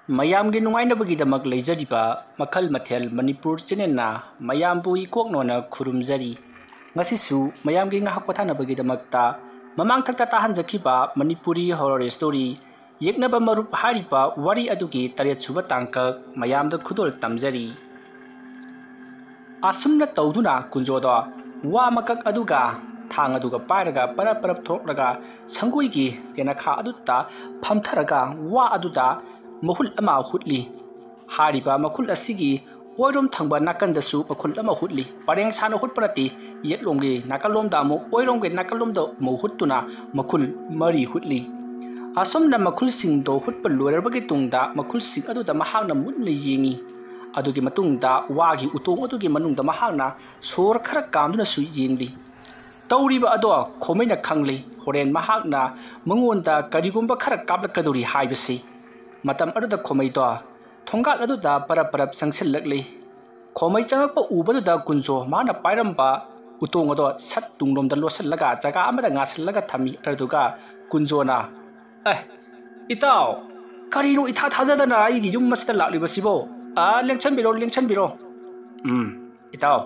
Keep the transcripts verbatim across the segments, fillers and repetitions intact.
ꯃꯌꯥꯝꯒꯤ ꯅꯨꯡꯉꯥꯏꯅꯕꯒꯤꯗꯃꯛ ꯂꯩꯖꯔꯤꯕ ꯃꯈꯜ ꯃꯊꯦꯜ ꯃꯅꯤꯄꯨꯔ ꯆꯦꯅꯦꯜꯅ ꯃꯌꯥꯝꯕꯨ ꯏꯀꯣꯛꯅꯣꯅ ꯈꯨꯔꯨꯝꯖꯔꯤ꯫ ꯉꯁꯤꯁꯨ ꯃꯌꯥꯝꯒꯤ ꯉꯥꯏꯍꯥꯛ ꯄꯣꯊꯥꯅꯕꯒꯤꯗꯃꯛꯇ ꯃꯃꯥꯡꯊꯛꯇ ꯇꯥꯍꯟꯖꯈꯤꯕ ꯃꯅꯤꯄꯨꯔꯤ ꯍꯣꯔꯔ ꯁ꯭ꯇꯣꯔꯤ ꯌꯦꯛꯅꯕ ꯃꯔꯨꯞ ꯍꯥꯏꯔꯤꯕ ꯋꯥꯔꯤ ꯑꯗꯨꯒꯤ ꯇꯔꯦꯠ ꯁꯨꯕ ꯇꯥꯡꯀꯛ ꯃꯌꯥꯝꯗ ꯈꯨꯗꯣꯜ ꯇꯝꯖꯔꯤ꯫ ꯑꯁꯨꯝꯅ ꯇꯧꯗꯨꯅ ꯀꯨꯟꯖꯣꯗꯣ ꯋꯥ ꯃꯀꯛ ꯑꯗꯨꯒ ꯊꯥꯡ ꯑꯗꯨꯒ ꯄꯥꯏꯔꯒ ꯄꯔꯞ ꯄꯔꯞ ꯊꯣꯛꯂꯒ ꯁꯪꯒꯣꯏꯒꯤ ꯌꯦꯅꯈꯥ ꯑꯗꯨꯗ ꯐꯝꯊꯔꯒ ꯋꯥ ꯑꯗꯨꯗ ꯃꯍꯨꯜ ꯑꯃ ꯍꯨꯠꯂꯤ꯫ ꯍꯥꯏꯔꯤꯕ ꯃꯈꯨꯜ ꯑꯁꯤꯒꯤ ꯑꯣꯏꯔꯣꯝ ꯊꯪꯕ ꯅꯥꯀꯟꯗꯁꯨ ꯃꯈꯨꯜ ꯑꯃ ꯍꯨꯠꯂꯤ꯫ ꯄꯔꯦꯡ ꯁꯥꯅ ꯍꯨꯠꯄ ꯅꯠꯇꯦ, ꯌꯦꯠꯂꯣꯝꯒꯤ ꯅꯥꯀꯜꯂꯣꯝꯗ ꯑꯃꯨꯛ ꯑꯣꯏꯔꯣꯝꯒꯤ ꯅꯥꯀꯜꯂꯣꯝꯗ ꯑꯃꯨꯛ ꯍꯨꯠꯇꯨꯅ ꯃꯈꯨꯜ ꯃꯔꯤ ꯍꯨꯠꯂꯤ꯫ ꯑꯁꯨꯝꯅ ꯃꯈꯨꯜꯁꯤꯡꯗꯣ ꯍꯨꯠꯄ ꯂꯣꯏꯔꯕꯒꯤ ꯇꯨꯡꯗ ꯃꯈꯨꯜꯁꯤꯡ ꯑꯗꯨꯗ ꯃꯍꯥꯛꯅ ꯃꯨꯟꯅ ꯌꯦꯡꯉꯤ꯫ ꯑꯗꯨꯒꯤ ꯃꯇꯨꯡꯗ ꯋꯥꯒꯤ ꯎꯇꯣꯡ ꯑꯗꯨꯒꯤ ꯃꯅꯨꯡꯗ ꯃꯍꯥꯛꯅ ꯁꯣꯔ ꯈꯔ ꯀꯥꯝꯗꯨꯅꯁꯨ ꯌꯦꯡꯂꯤ꯫ ꯇꯧꯔꯤꯕ ꯑꯗꯣ ꯈꯣꯃꯩꯅ ꯈꯪꯂꯤ꯫ ꯍꯣꯔꯦꯟ ꯃꯍꯥꯛꯅ ꯃꯉꯣꯟꯗ ꯀꯔꯤꯒꯨꯝꯕ ꯈꯔ ꯀꯥꯞꯂꯛꯀꯗꯧꯔꯤ ꯍꯥꯏꯕꯁꯤ꯫ ꯃꯇꯝ ꯑꯗꯨꯗ ꯈꯣꯃꯩꯗꯣ ꯊꯣꯡꯒꯥꯜ ꯑꯗꯨꯗ ꯄꯔꯞ ꯄꯔꯞ ꯆꯪꯁꯤꯜꯂꯛꯂꯤ꯫ ꯈꯣꯃꯩ ꯆꯪꯉꯛꯄ ꯎꯕꯗꯨꯗ ꯀꯨꯟꯖꯣ ꯃꯥꯅ ꯄꯥꯏꯔꯝꯕ ꯎꯇꯣꯡ ꯑꯗꯣ ꯁꯠ ꯇꯨꯡꯂꯣꯝꯗ ꯂꯣꯠꯁꯤꯜꯂꯒ ꯖꯒꯥ ꯑꯃꯗ ꯉꯥꯁꯤꯜꯂꯒ ꯊꯝꯃꯤ꯫ ꯑꯗꯨꯗꯨꯒ ꯀꯨꯟꯖꯣꯅ, "ꯑꯦ, ꯏꯇꯥꯎ, ꯀꯔꯤꯅꯣ ꯏꯊꯥ ꯊꯥꯖꯗꯅ ꯑꯩꯒꯤ ꯌꯨꯝ ꯑꯁꯤꯗ ꯂꯥꯛꯂꯤꯕꯁꯤꯕꯣ? ꯑꯥ, ꯂꯦꯡꯁꯟꯕꯤꯔꯣ, ꯂꯦꯡꯁꯟꯕꯤꯔꯣ꯫ ꯎꯝ, ꯏꯇꯥꯎ,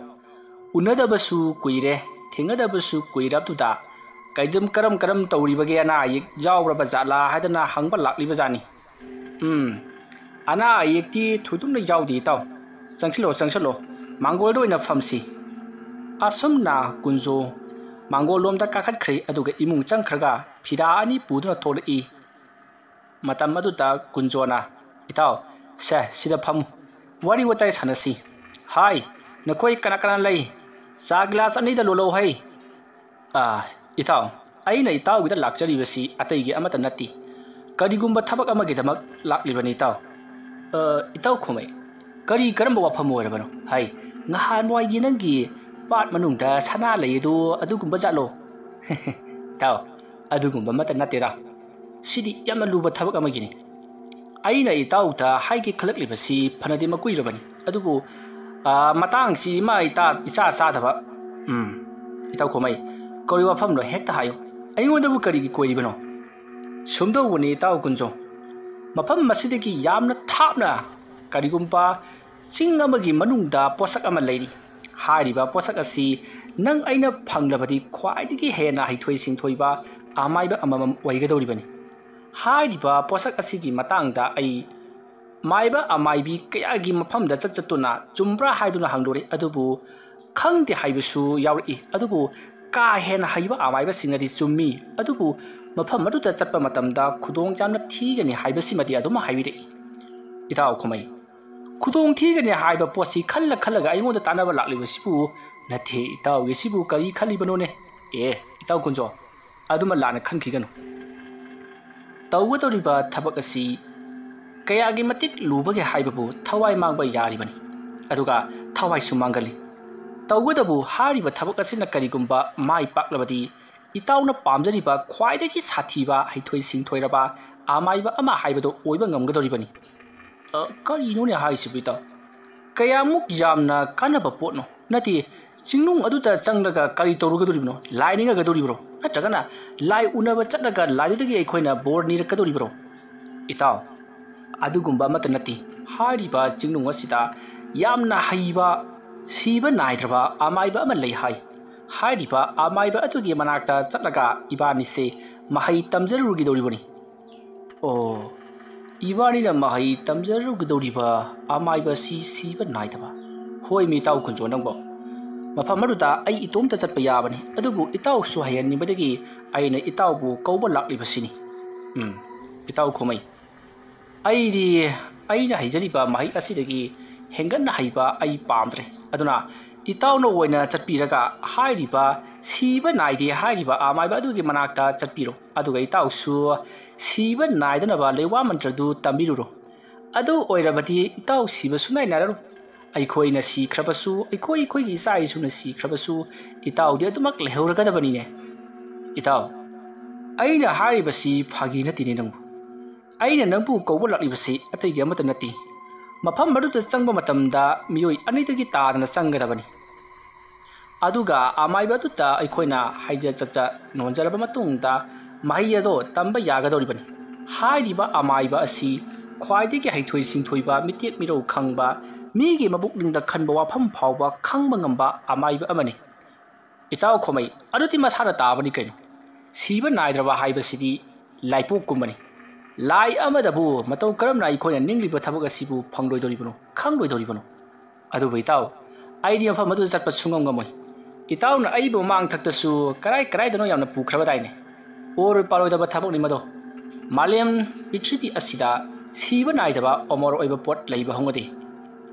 ꯎꯅꯗꯕꯁꯨ ꯀꯨꯏꯔꯦ, ꯊꯦꯡꯅꯗꯕꯁꯨ ꯀꯨꯏꯔꯕꯗꯨꯗ ꯀꯩꯗꯝ ꯀꯔꯝ ꯀꯔꯝ ꯇꯧꯔꯤꯕꯒꯦ, ꯑꯅꯥ ꯑꯌꯦꯛ ꯌꯥꯎꯔꯕ ꯖꯥꯠꯂꯥ ꯍꯥꯏꯗꯅ ꯍꯪꯕ ꯂꯥꯛꯂꯤꯕ ꯖꯥꯠꯅꯤ꯫" "ꯎꯝ, ꯑꯅꯥ ꯑꯌꯦꯛꯇꯤ ꯊꯣꯏꯗꯣꯛꯅ ꯌꯥꯎꯗꯦ ꯏꯇꯥꯎ꯫ ꯆꯪꯁꯤꯜꯂꯣ, ꯆꯪꯁꯤꯜꯂꯣ, ꯃꯥꯡꯒꯣꯜꯗ ꯑꯣꯏꯅ ꯐꯝꯁꯤ꯫" ꯑꯁꯨꯝꯅ ꯀꯨꯟꯖꯣ ꯃꯥꯡꯒꯣꯜ ꯂꯣꯝꯗ ꯀꯥꯈꯠꯈ꯭ꯔꯦ, ꯑꯗꯨꯒ ꯏꯃꯨꯡ ꯆꯪꯈ꯭ꯔꯒ ꯐꯤꯗꯥ ꯑꯅꯤ ꯄꯨꯗꯨꯅ ꯊꯣꯛꯂꯛꯏ꯫ ꯃꯇꯝ ꯑꯗꯨꯗ ꯀꯨꯟꯖꯣꯅ, "ꯏꯇꯥꯎ, ꯁꯦ, ꯁꯤꯗ ꯐꯝꯃꯨ, ꯋꯥꯔꯤ ꯋꯥꯇꯥꯏ ꯁꯥꯟꯅꯁꯤ꯫ ꯍꯥꯏ, ꯅꯈꯣꯏ ꯀꯅꯥ ꯀꯅꯥ ꯂꯩ? ꯆꯥ ꯒꯤꯂꯥꯁ ꯑꯅꯤꯗ ꯂꯣꯜꯂꯧ ꯍꯩ꯫" "ꯑꯥ, ꯏꯇꯥꯎ, ꯑꯩꯅ ꯏꯇꯥꯎꯒꯤꯗ ꯂꯥꯛꯆꯔꯤꯕꯁꯤ ꯑꯇꯩꯒꯤ ꯑꯃꯠꯇ ꯅꯠꯇꯦ꯫ ꯀꯔꯤꯒꯨꯝꯕ ꯊꯕꯛ ꯑꯃꯒꯤꯗꯃꯛ ꯂꯥꯛꯂꯤꯕꯅꯤ ꯏꯇꯥꯎ꯫" "ꯑ, ꯏꯇꯥꯎ ꯈꯣꯃꯩ, ꯀꯔꯤ ꯀꯔꯝꯕ ꯋꯥꯐꯝ ꯑꯣꯏꯔꯕꯅꯣ? ꯍꯥꯏ, ꯅꯍꯥꯟꯋꯥꯏꯒꯤ ꯅꯪꯒꯤ ꯄꯥꯠ ꯃꯅꯨꯡꯗ ꯁꯅꯥ ꯂꯩ ꯑꯗꯨ ꯑꯗꯨꯒꯨꯝꯕ ꯖꯥꯠꯂꯣ?" "ꯏꯇꯥꯎ, ꯑꯗꯨꯒꯨꯝꯕ ꯑꯃꯠꯇ ꯅꯠꯇꯦꯗ꯫ ꯁꯤꯗꯤ ꯌꯥꯝꯅ ꯂꯨꯕ ꯊꯕꯛ ꯑꯃꯒꯤꯅꯤ꯫ ꯑꯩꯅ ꯏꯇꯥꯎꯗ ꯍꯥꯏꯒꯦ ꯈꯜꯂꯛꯂꯤꯕꯁꯤ ꯐꯅꯗꯤ ꯃꯀꯨꯏꯔꯕꯅꯤ, ꯑꯗꯨꯕꯨ, ꯑ, ꯃꯇꯥꯡꯁꯤ ꯏꯃꯥ ꯏꯇꯥ ꯏꯆꯥ ꯆꯥꯗꯕ꯫" "ꯎꯝ, ꯏꯇꯥꯎ ꯈꯣꯃꯩ, ꯀꯔꯤ ꯋꯥꯐꯝꯅꯣ ꯍꯦꯛꯇ ꯍꯥꯏꯌꯨ꯫ ꯑꯩꯉꯣꯟꯗꯕꯨ ꯀꯔꯤꯒꯤ ꯀꯣꯏꯔꯤꯕꯅꯣ?" "ꯁꯨꯝꯗꯧꯕꯅꯤ ꯏꯇꯥꯎ ꯀꯨꯟꯖꯣ, ꯃꯐꯝ ꯑꯁꯤꯗꯒꯤ ꯌꯥꯝꯅ ꯊꯥꯞꯅ ꯀꯔꯤꯒꯨꯝꯕ ꯆꯤꯡ ꯑꯃꯒꯤ ꯃꯅꯨꯡꯗ ꯄꯣꯠꯁꯛ ꯑꯃ ꯂꯩꯔꯤ꯫ ꯍꯥꯏꯔꯤꯕ ꯄꯣꯠꯁꯛ ꯑꯁꯤ ꯅꯪ ꯑꯩꯅ ꯐꯪꯂꯕꯗꯤ ꯈ꯭ꯋꯥꯏꯗꯒꯤ ꯍꯦꯟꯅ ꯍꯩꯊꯣꯏ ꯁꯤꯡꯊꯣꯏꯕ ꯑꯃꯥꯏꯕ ꯑꯃꯃꯝ ꯑꯣꯏꯒꯗꯧꯔꯤꯕꯅꯤ꯫ ꯍꯥꯏꯔꯤꯕ ꯄꯣꯠꯁꯛ ꯑꯁꯤꯒꯤ ꯃꯇꯥꯡꯗ ꯑꯩ ꯃꯥꯏꯕ ꯑꯃꯥꯏꯕꯤ ꯀꯌꯥꯒꯤ ꯃꯐꯝꯗ ꯆꯠ ꯆꯠꯇꯨꯅ ꯆꯨꯝꯕ꯭ꯔꯥ ꯍꯥꯏꯗꯨꯅ ꯍꯪꯂꯨꯔꯦ, ꯑꯗꯨꯕꯨ ꯈꯪꯗꯦ ꯍꯥꯏꯕꯁꯨ ꯌꯥꯎꯔꯛꯏ꯫ ꯑꯗꯨꯕꯨ ꯀꯥ ꯍꯦꯟꯅ ꯍꯩꯕ ꯑꯃꯥꯏꯕꯁꯤꯡꯅꯗꯤ ꯆꯨꯝꯃꯤ, ꯑꯗꯨꯕꯨ ꯃꯐꯝ ꯑꯗꯨꯗ ꯆꯠꯄ ꯃꯇꯝꯗ ꯈꯨꯗꯣꯡ ꯌꯥꯝꯅ ꯊꯤꯒꯅꯤ ꯍꯥꯏꯕꯁꯤꯃꯗꯤ ꯑꯗꯨꯝ ꯍꯥꯏꯕꯤꯔꯛꯏ꯫ ꯏꯇꯥꯎ ꯈꯨꯃꯩ, ꯈꯨꯗꯣꯡ ꯊꯤꯒꯅꯤ ꯍꯥꯏꯕ ꯄꯣꯠꯁꯤ ꯈꯜꯂ ꯈꯜꯂꯒ ꯑꯩꯉꯣꯟꯗ ꯇꯥꯟꯅꯕ ꯂꯥꯛꯂꯤꯕꯁꯤꯕꯨ ꯅꯠꯇꯦ꯫ ꯏꯇꯥꯎꯒꯤꯁꯤꯕꯨ ꯀꯔꯤ ꯈꯜꯂꯤꯕꯅꯣꯅꯦ? ꯑꯦ, ꯏꯇꯥꯎ ꯀꯨꯟꯖꯣ, ꯑꯗꯨꯃ ꯂꯥꯟꯅ ꯈꯟꯈꯤꯒꯅꯨ꯫ ꯇꯧꯒꯗꯧꯔꯤꯕ ꯊꯕꯛ ꯑꯁꯤ ꯀꯌꯥꯒꯤ ꯃꯇꯤꯛ ꯂꯨꯕꯒꯦ ꯍꯥꯏꯕꯕꯨ ꯊꯋꯥꯏ ꯃꯥꯡꯕ ꯌꯥꯔꯤꯕꯅꯤ, ꯑꯗꯨꯒ ꯊꯋꯥꯏꯁꯨ ꯃꯥꯡꯒꯜꯂꯤ꯫ ꯇꯧꯒꯗꯕꯨ ꯍꯥꯏꯔꯤꯕ ꯊꯕꯛ ꯑꯁꯤꯅ ꯀꯔꯤꯒꯨꯝꯕ ꯃꯥꯏ ꯄꯥꯛꯂꯕꯗꯤ ꯏꯇꯥꯎꯅ ꯄꯥꯝꯖꯔꯤꯕ ꯈ꯭ꯋꯥꯏꯗꯒꯤ ꯁꯥꯊꯤꯕ ꯍꯩꯊꯣꯏ ꯁꯤꯡꯊꯣꯏꯔꯕ ꯑꯃꯥꯏꯕ ꯑꯃ ꯍꯥꯏꯕꯗꯨ ꯑꯣꯏꯕ ꯉꯝꯒꯗꯧꯔꯤꯕꯅꯤ꯫ ꯑ, ꯀꯔꯤꯅꯣꯅꯦ ꯍꯥꯏꯁꯤꯕꯨ ꯏꯇꯥꯎ? ꯀꯌꯥꯃꯨꯛ ꯌꯥꯝꯅ ꯀꯥꯟꯅꯕ ꯄꯣꯠꯅꯣ? ꯅꯠꯇꯦ, ꯆꯤꯡꯅꯨꯡ ꯑꯗꯨꯗ ꯆꯪꯂꯒ ꯀꯔꯤ ꯇꯧꯔꯨꯒꯗꯧꯔꯤꯕꯅꯣ? ꯂꯥꯏ ꯅꯤꯡꯉꯒꯗꯧꯔꯤꯕ꯭ꯔꯣ? ꯅꯠꯇ꯭ꯔꯒꯅ ꯂꯥꯏ ꯎꯅꯕ ꯆꯠꯂꯒ ꯂꯥꯏꯗꯨꯗꯒꯤ ꯑꯩꯈꯣꯏꯅ ꯕꯣꯔ ꯅꯤꯔꯛꯀꯗꯧꯔꯤꯕ꯭ꯔꯣ? ꯏꯇꯥꯎ, ꯑꯗꯨꯒꯨꯝꯕ ꯑꯃꯠꯇ ꯅꯠꯇꯦ꯫ ꯍꯥꯏꯔꯤꯕ ꯆꯤꯡꯅꯨꯡ ꯑꯁꯤꯗ ꯌꯥꯝꯅ ꯍꯩꯕ, ꯁꯤꯕ ꯅꯥꯏꯗ꯭ꯔꯕ ꯑꯃꯥꯏꯕ ꯑꯃ ꯂꯩ ꯍꯥꯏ꯫ ꯍꯥꯏꯔꯤꯕ ꯑꯃꯥꯏꯕ ꯑꯗꯨꯒꯤ ꯃꯅꯥꯛꯇ ꯆꯠꯂꯒ ꯏꯕꯥꯅꯤꯁꯦ ꯃꯍꯩ ꯇꯝꯖꯔꯨꯒꯗꯧꯔꯤꯕꯅꯤ꯫ ꯑꯣ, ꯏꯕꯥꯅꯤꯅ ꯃꯍꯩ ꯇꯝꯖꯔꯨꯒꯗꯧꯔꯤꯕ ꯑꯃꯥꯏꯕ ꯑꯁꯤ ꯁꯤꯕ ꯅꯥꯏꯗꯕ? ꯍꯣꯏ, ꯃꯤ ꯏꯇꯥꯎ ꯀꯨꯟꯖꯣ ꯅꯪꯕꯣ꯫ ꯃꯐꯝ ꯑꯗꯨꯗ ꯑꯩ ꯏꯇꯣꯝꯇ ꯆꯠꯄ ꯌꯥꯕꯅꯤ, ꯑꯗꯨꯕꯨ ꯏꯇꯥꯎꯁꯨ ꯍꯩꯍꯟꯅꯤꯡꯕꯗꯒꯤ ꯑꯩꯅ ꯏꯇꯥꯎꯕꯨ ꯀꯧꯕ ꯂꯥꯛꯂꯤꯕꯁꯤꯅꯤ꯫ ꯎꯝ, ꯏꯇꯥꯎ ꯈꯨꯃꯩ, ꯑꯩꯗꯤ ꯑꯩꯅ ꯍꯩꯖꯔꯤꯕ ꯃꯍꯩ ꯑꯁꯤꯗꯒꯤ ꯍꯦꯟꯒꯠꯅ ꯍꯩꯕ ꯑꯩ ꯄꯥꯝꯗ꯭ꯔꯦ꯫ ꯑꯗꯨꯅ ꯏꯇꯥꯎꯅ ꯑꯣꯏꯅ ꯆꯠꯄꯤꯔꯒ ꯍꯥꯏꯔꯤꯕ ꯁꯤꯕ ꯅꯥꯏꯗꯦ ꯍꯥꯏꯔꯤꯕ ꯑꯃꯥꯏꯕ ꯑꯗꯨꯒꯤ ꯃꯅꯥꯛꯇ ꯆꯠꯄꯤꯔꯣ꯫ ꯑꯗꯨꯒ ꯏꯇꯥꯎꯁꯨ ꯁꯤꯕ ꯅꯥꯏꯗꯅꯕ ꯂꯩꯋꯥ ꯃꯟꯇ꯭ꯔꯗꯨ ꯇꯝꯕꯤꯔꯨꯔꯣ꯫ ꯑꯗꯨ ꯑꯣꯏꯔꯕꯗꯤ ꯏꯇꯥꯎ ꯁꯤꯕ ꯁꯨꯡꯅꯥꯏ ꯅꯥꯏꯔꯔꯣꯏ꯫ ꯑꯩꯈꯣꯏꯅ ꯁꯤꯈ꯭ꯔꯕꯁꯨ, ꯑꯩꯈꯣꯏ ꯑꯩꯈꯣꯏꯒꯤ ꯏꯆꯥ ꯏꯁꯨꯅ ꯁꯤꯈ꯭ꯔꯕꯁꯨ, ꯏꯇꯥꯎꯗꯤ ꯑꯗꯨꯃꯛ ꯂꯩꯍꯧꯔꯒꯗꯕꯅꯤꯅꯦ꯫ ꯏꯇꯥꯎ, ꯑꯩꯅ ꯍꯥꯏꯔꯤꯕꯁꯤ ꯐꯥꯒꯤ ꯅꯠꯇꯦꯅꯦ ꯅꯪꯕꯨ꯫ ꯑꯩꯅ ꯅꯪꯕꯨ ꯀꯧꯕ ꯂꯥꯛꯂꯤꯕꯁꯤ ꯑꯇꯩꯒꯤ ꯑꯃꯠꯇ ꯅꯠꯇꯦ꯫ ꯃꯐꯝ ꯑꯗꯨꯗ ꯆꯪꯕ ꯃꯇꯝꯗ ꯃꯤꯑꯣꯏ ꯑꯅꯤꯗꯒꯤ ꯇꯥꯗꯅ ꯆꯪꯒꯗꯕꯅꯤ꯫ ꯑꯗꯨꯒ ꯑꯃꯥꯏꯕ ꯑꯗꯨꯗ ꯑꯩꯈꯣꯏꯅ ꯍꯩꯖ ꯆꯠꯆ ꯅꯣꯟꯖꯔꯕ ꯃꯇꯨꯡꯗ ꯃꯍꯩ ꯑꯗꯣ ꯇꯝꯕ ꯌꯥꯒꯗꯧꯔꯤꯕꯅꯤ꯫ ꯍꯥꯏꯔꯤꯕ ꯑꯃꯥꯏꯕ ꯑꯁꯤ ꯈ꯭ꯋꯥꯏꯗꯒꯤ ꯍꯩꯊꯣꯏ ꯁꯤꯡꯊꯣꯏꯕ, ꯃꯤꯇꯦꯛ ꯃꯤꯔꯧ ꯈꯪꯕ, ꯃꯤꯒꯤ ꯃꯕꯨꯛꯅꯤꯡꯗ ꯈꯟꯕ ꯋꯥꯐꯝ ꯐꯥꯎꯕ ꯈꯪꯕ ꯉꯝꯕ ꯑꯃꯥꯏꯕ ꯑꯃꯅꯤ꯫ ꯏꯇꯥꯎ ꯈꯣꯃꯩ, ꯑꯗꯨꯗꯤ ꯃꯁꯥꯅ ꯇꯥꯕꯅꯤ ꯀꯩꯅꯣ꯫ ꯁꯤꯕ ꯅꯥꯏꯗ꯭ꯔꯕ ꯍꯥꯏꯕꯁꯤꯗꯤ ꯂꯥꯏꯄꯣꯛꯀꯨꯝꯕꯅꯤ꯫ ꯂꯥꯏ ꯑꯃꯗꯕꯨ ꯃꯇꯧ ꯀꯔꯝꯅ ꯑꯩꯈꯣꯏꯅ ꯅꯤꯡꯂꯤꯕ ꯊꯕꯛ ꯑꯁꯤꯕꯨ ꯐꯪꯂꯣꯏꯗꯧꯔꯤꯕꯅꯣ, ꯈꯪꯂꯣꯏꯗꯧꯔꯤꯕꯅꯣ? ꯑꯗꯨꯕꯨ ꯏꯇꯥꯎ, ꯑꯩꯗꯤ ꯃꯐꯝ ꯑꯗꯨꯗ ꯆꯠꯄ ꯁꯨꯡꯉꯝ ꯉꯝꯃꯣꯏ꯫ ꯏꯇꯥꯎꯅ ꯑꯩꯕꯨ ꯃꯃꯥꯡ ꯊꯛꯇꯁꯨ ꯀꯔꯥꯏ ꯀꯔꯥꯏꯗꯅꯣ ꯌꯥꯝꯅ ꯄꯨꯈ꯭ꯔꯕꯗꯥꯏꯅꯦ? ꯑꯣꯏꯔꯣꯏ ꯄꯥꯔꯣꯏꯗꯕ ꯊꯕꯛꯅꯤ ꯃꯗꯣ꯫ ꯃꯥꯂꯦꯝ ꯄ꯭ꯔꯤꯊꯤꯕꯤ ꯑꯁꯤꯗ ꯁꯤꯕ ꯅꯥꯏꯗꯕ ꯑꯃꯔ ꯑꯣꯏꯕ ꯄꯣꯠ ꯂꯩꯕ ꯍꯧꯅꯗꯦ꯫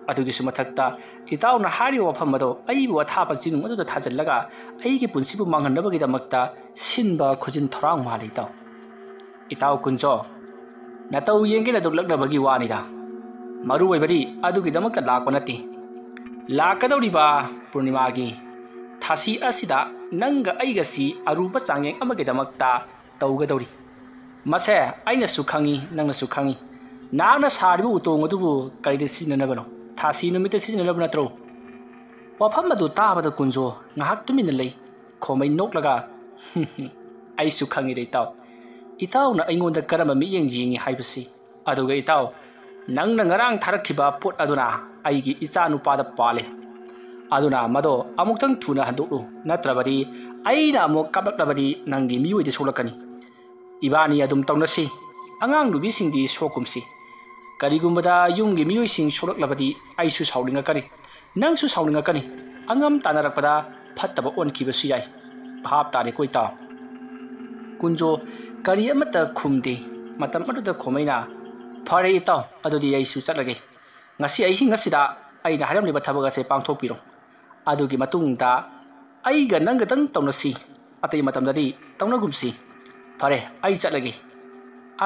ꯑꯗꯨꯒꯤꯁꯨ ꯃꯊꯛꯇ, ꯏꯇꯥꯎꯅ ꯍꯥꯏꯔꯤꯕ ꯋꯥꯐꯝ ꯑꯗꯣ ꯑꯩꯕꯨ ꯑꯊꯥꯞꯄ ꯆꯤꯡꯅꯨꯡ ꯑꯗꯨꯗ ꯊꯥꯖꯤꯜꯂꯒ ꯑꯩꯒꯤ ꯄꯨꯟꯁꯤꯕꯨ ꯃꯥꯡꯍꯟꯅꯕꯒꯤꯗꯃꯛꯇ ꯁꯤꯟꯕ ꯈꯨꯖꯤꯟ ꯊꯧꯔꯥꯡ ꯃꯥꯜꯂꯤ ꯏꯇꯥꯎ꯫ ꯏꯇꯥꯎ ꯀꯨꯟꯖꯣ, ꯅꯇꯧ ꯌꯦꯡꯒꯦꯅ ꯑꯗꯨꯛ ꯂꯛꯅꯕꯒꯤ ꯋꯥꯅꯤꯗ꯫ ꯃꯔꯨ ꯑꯣꯏꯕꯗꯤ ꯑꯗꯨꯒꯤꯗꯃꯛꯇ ꯂꯥꯛꯄ ꯅꯠꯇꯦ꯫ ꯂꯥꯛꯀꯗꯧꯔꯤꯕ ꯄꯨꯔꯅꯤꯃꯥꯒꯤ ꯊꯥꯁꯤ ꯑꯁꯤꯗ ꯅꯪꯒ ꯑꯩꯒꯁꯤ ꯑꯔꯨꯕ ꯆꯥꯡꯌꯦꯡ ꯑꯃꯒꯤꯗꯃꯛꯇ ꯇꯧꯒꯗꯧꯔꯤ꯫ ꯃꯁꯦ ꯑꯩꯅꯁꯨ ꯈꯪꯏ, ꯅꯪꯅꯁꯨ ꯈꯪꯏ꯫ ꯅꯍꯥꯛꯅ ꯁꯥꯔꯤꯕ ꯎꯇꯣꯡ ꯑꯗꯨꯕꯨ ꯀꯔꯤꯗ ꯁꯤꯖꯤꯟꯅꯅꯕꯅꯣ? ꯊꯥꯁꯤ ꯅꯨꯃꯤꯠꯇ ꯁꯤꯖꯤꯟꯅꯅꯕ ꯅꯠꯇ꯭ꯔꯣ? ꯋꯥꯐꯝ ꯑꯗꯨ ꯇꯥꯕꯗ ꯀꯨꯟꯖꯣ ꯉꯥꯏꯍꯥꯛ ꯇꯨꯃꯤꯟꯅ ꯂꯩ꯫ ꯈꯣꯃꯩ ꯅꯣꯛꯂꯒ, "ꯑꯩꯁꯨ ꯈꯪꯉꯤꯗ ꯏꯇꯥꯎ꯫ ꯏꯇꯥꯎꯅ ꯑꯩꯉꯣꯟꯗ ꯀꯔꯝꯕ ꯃꯤꯠꯌꯦꯡ ꯌꯦꯡꯉꯤ ꯍꯥꯏꯕꯁꯤ꯫ ꯑꯗꯨꯒ ꯏꯇꯥꯎ, ꯅꯪꯅ ꯉꯔꯥꯡ ꯊꯥꯔꯛꯈꯤꯕ ꯄꯣꯠ ꯑꯗꯨꯅ ꯑꯩꯒꯤ ꯏꯆꯥ ꯅꯨꯄꯥꯗ ꯄꯥꯜꯂꯦ꯫ ꯑꯗꯨꯅ ꯃꯗꯣ ꯑꯃꯨꯛꯇꯪ ꯊꯨꯅ ꯍꯟꯗꯣꯛꯂꯨ, ꯅꯠꯇ꯭ꯔꯕꯗꯤ ꯑꯩꯅ ꯑꯃꯨꯛ ꯀꯥꯞꯂꯛꯂꯕꯗꯤ ꯅꯪꯒꯤ ꯃꯤꯑꯣꯏꯗ ꯁꯣꯛꯂꯛꯀꯅꯤ꯫ ꯏꯕꯥꯅꯤ ꯑꯗꯨꯝ ꯇꯧꯅꯁꯤ꯫ ꯑꯉꯥꯡ ꯅꯨꯕꯤꯁꯤꯡꯗꯤ ꯁꯣꯛꯀꯨꯝꯁꯤ꯫ ꯀꯔꯤꯒꯨꯝꯕꯗ ꯌꯨꯝꯒꯤ ꯃꯤꯑꯣꯏꯁꯤꯡ ꯁꯣꯛꯂꯛꯂꯕꯗꯤ ꯑꯩꯁꯨ ꯁꯥꯎꯅꯤꯡꯉꯛꯀꯅꯤ, ꯅꯪꯁꯨ ꯁꯥꯎꯅꯤꯡꯉꯛꯀꯅꯤ꯫ ꯑꯉꯝ ꯇꯥꯟꯅꯔꯛꯄꯗ ꯐꯠꯇꯕ ꯑꯣꯟꯈꯤꯕꯁꯨ ꯌꯥꯏ꯫ ꯚꯥꯞ ꯇꯥꯔꯦꯀꯣ ꯏꯇꯥꯎ?" ꯀꯨꯟꯖꯣ ꯀꯔꯤ ꯑꯃꯠꯇ ꯈꯨꯝꯗꯦ꯫ ꯃꯇꯝ ꯑꯗꯨꯗ ꯈꯣꯃꯩꯅ, "ꯐꯔꯦ ꯏꯇꯥꯎ, ꯑꯗꯨꯗꯤ ꯑꯩꯁꯨ ꯆꯠꯂꯒꯦ꯫ ꯉꯁꯤ ꯑꯍꯤꯡ ꯑꯁꯤꯗ ꯑꯩꯅ ꯍꯥꯏꯔꯝꯂꯤꯕ ꯊꯕꯛ ꯑꯁꯦ ꯄꯥꯡꯊꯣꯛꯄꯤꯔꯣ꯫ ꯑꯗꯨꯒꯤ ꯃꯇꯨꯡꯗ ꯑꯩꯒ ꯅꯪꯒꯗꯪ ꯇꯧꯅꯁꯤ, ꯑꯇꯩ ꯃꯇꯝꯗꯗꯤ ꯇꯧꯅꯒꯨꯝꯁꯤ꯫ ꯐꯔꯦ, ꯑꯩ ꯆꯠꯂꯒꯦ꯫"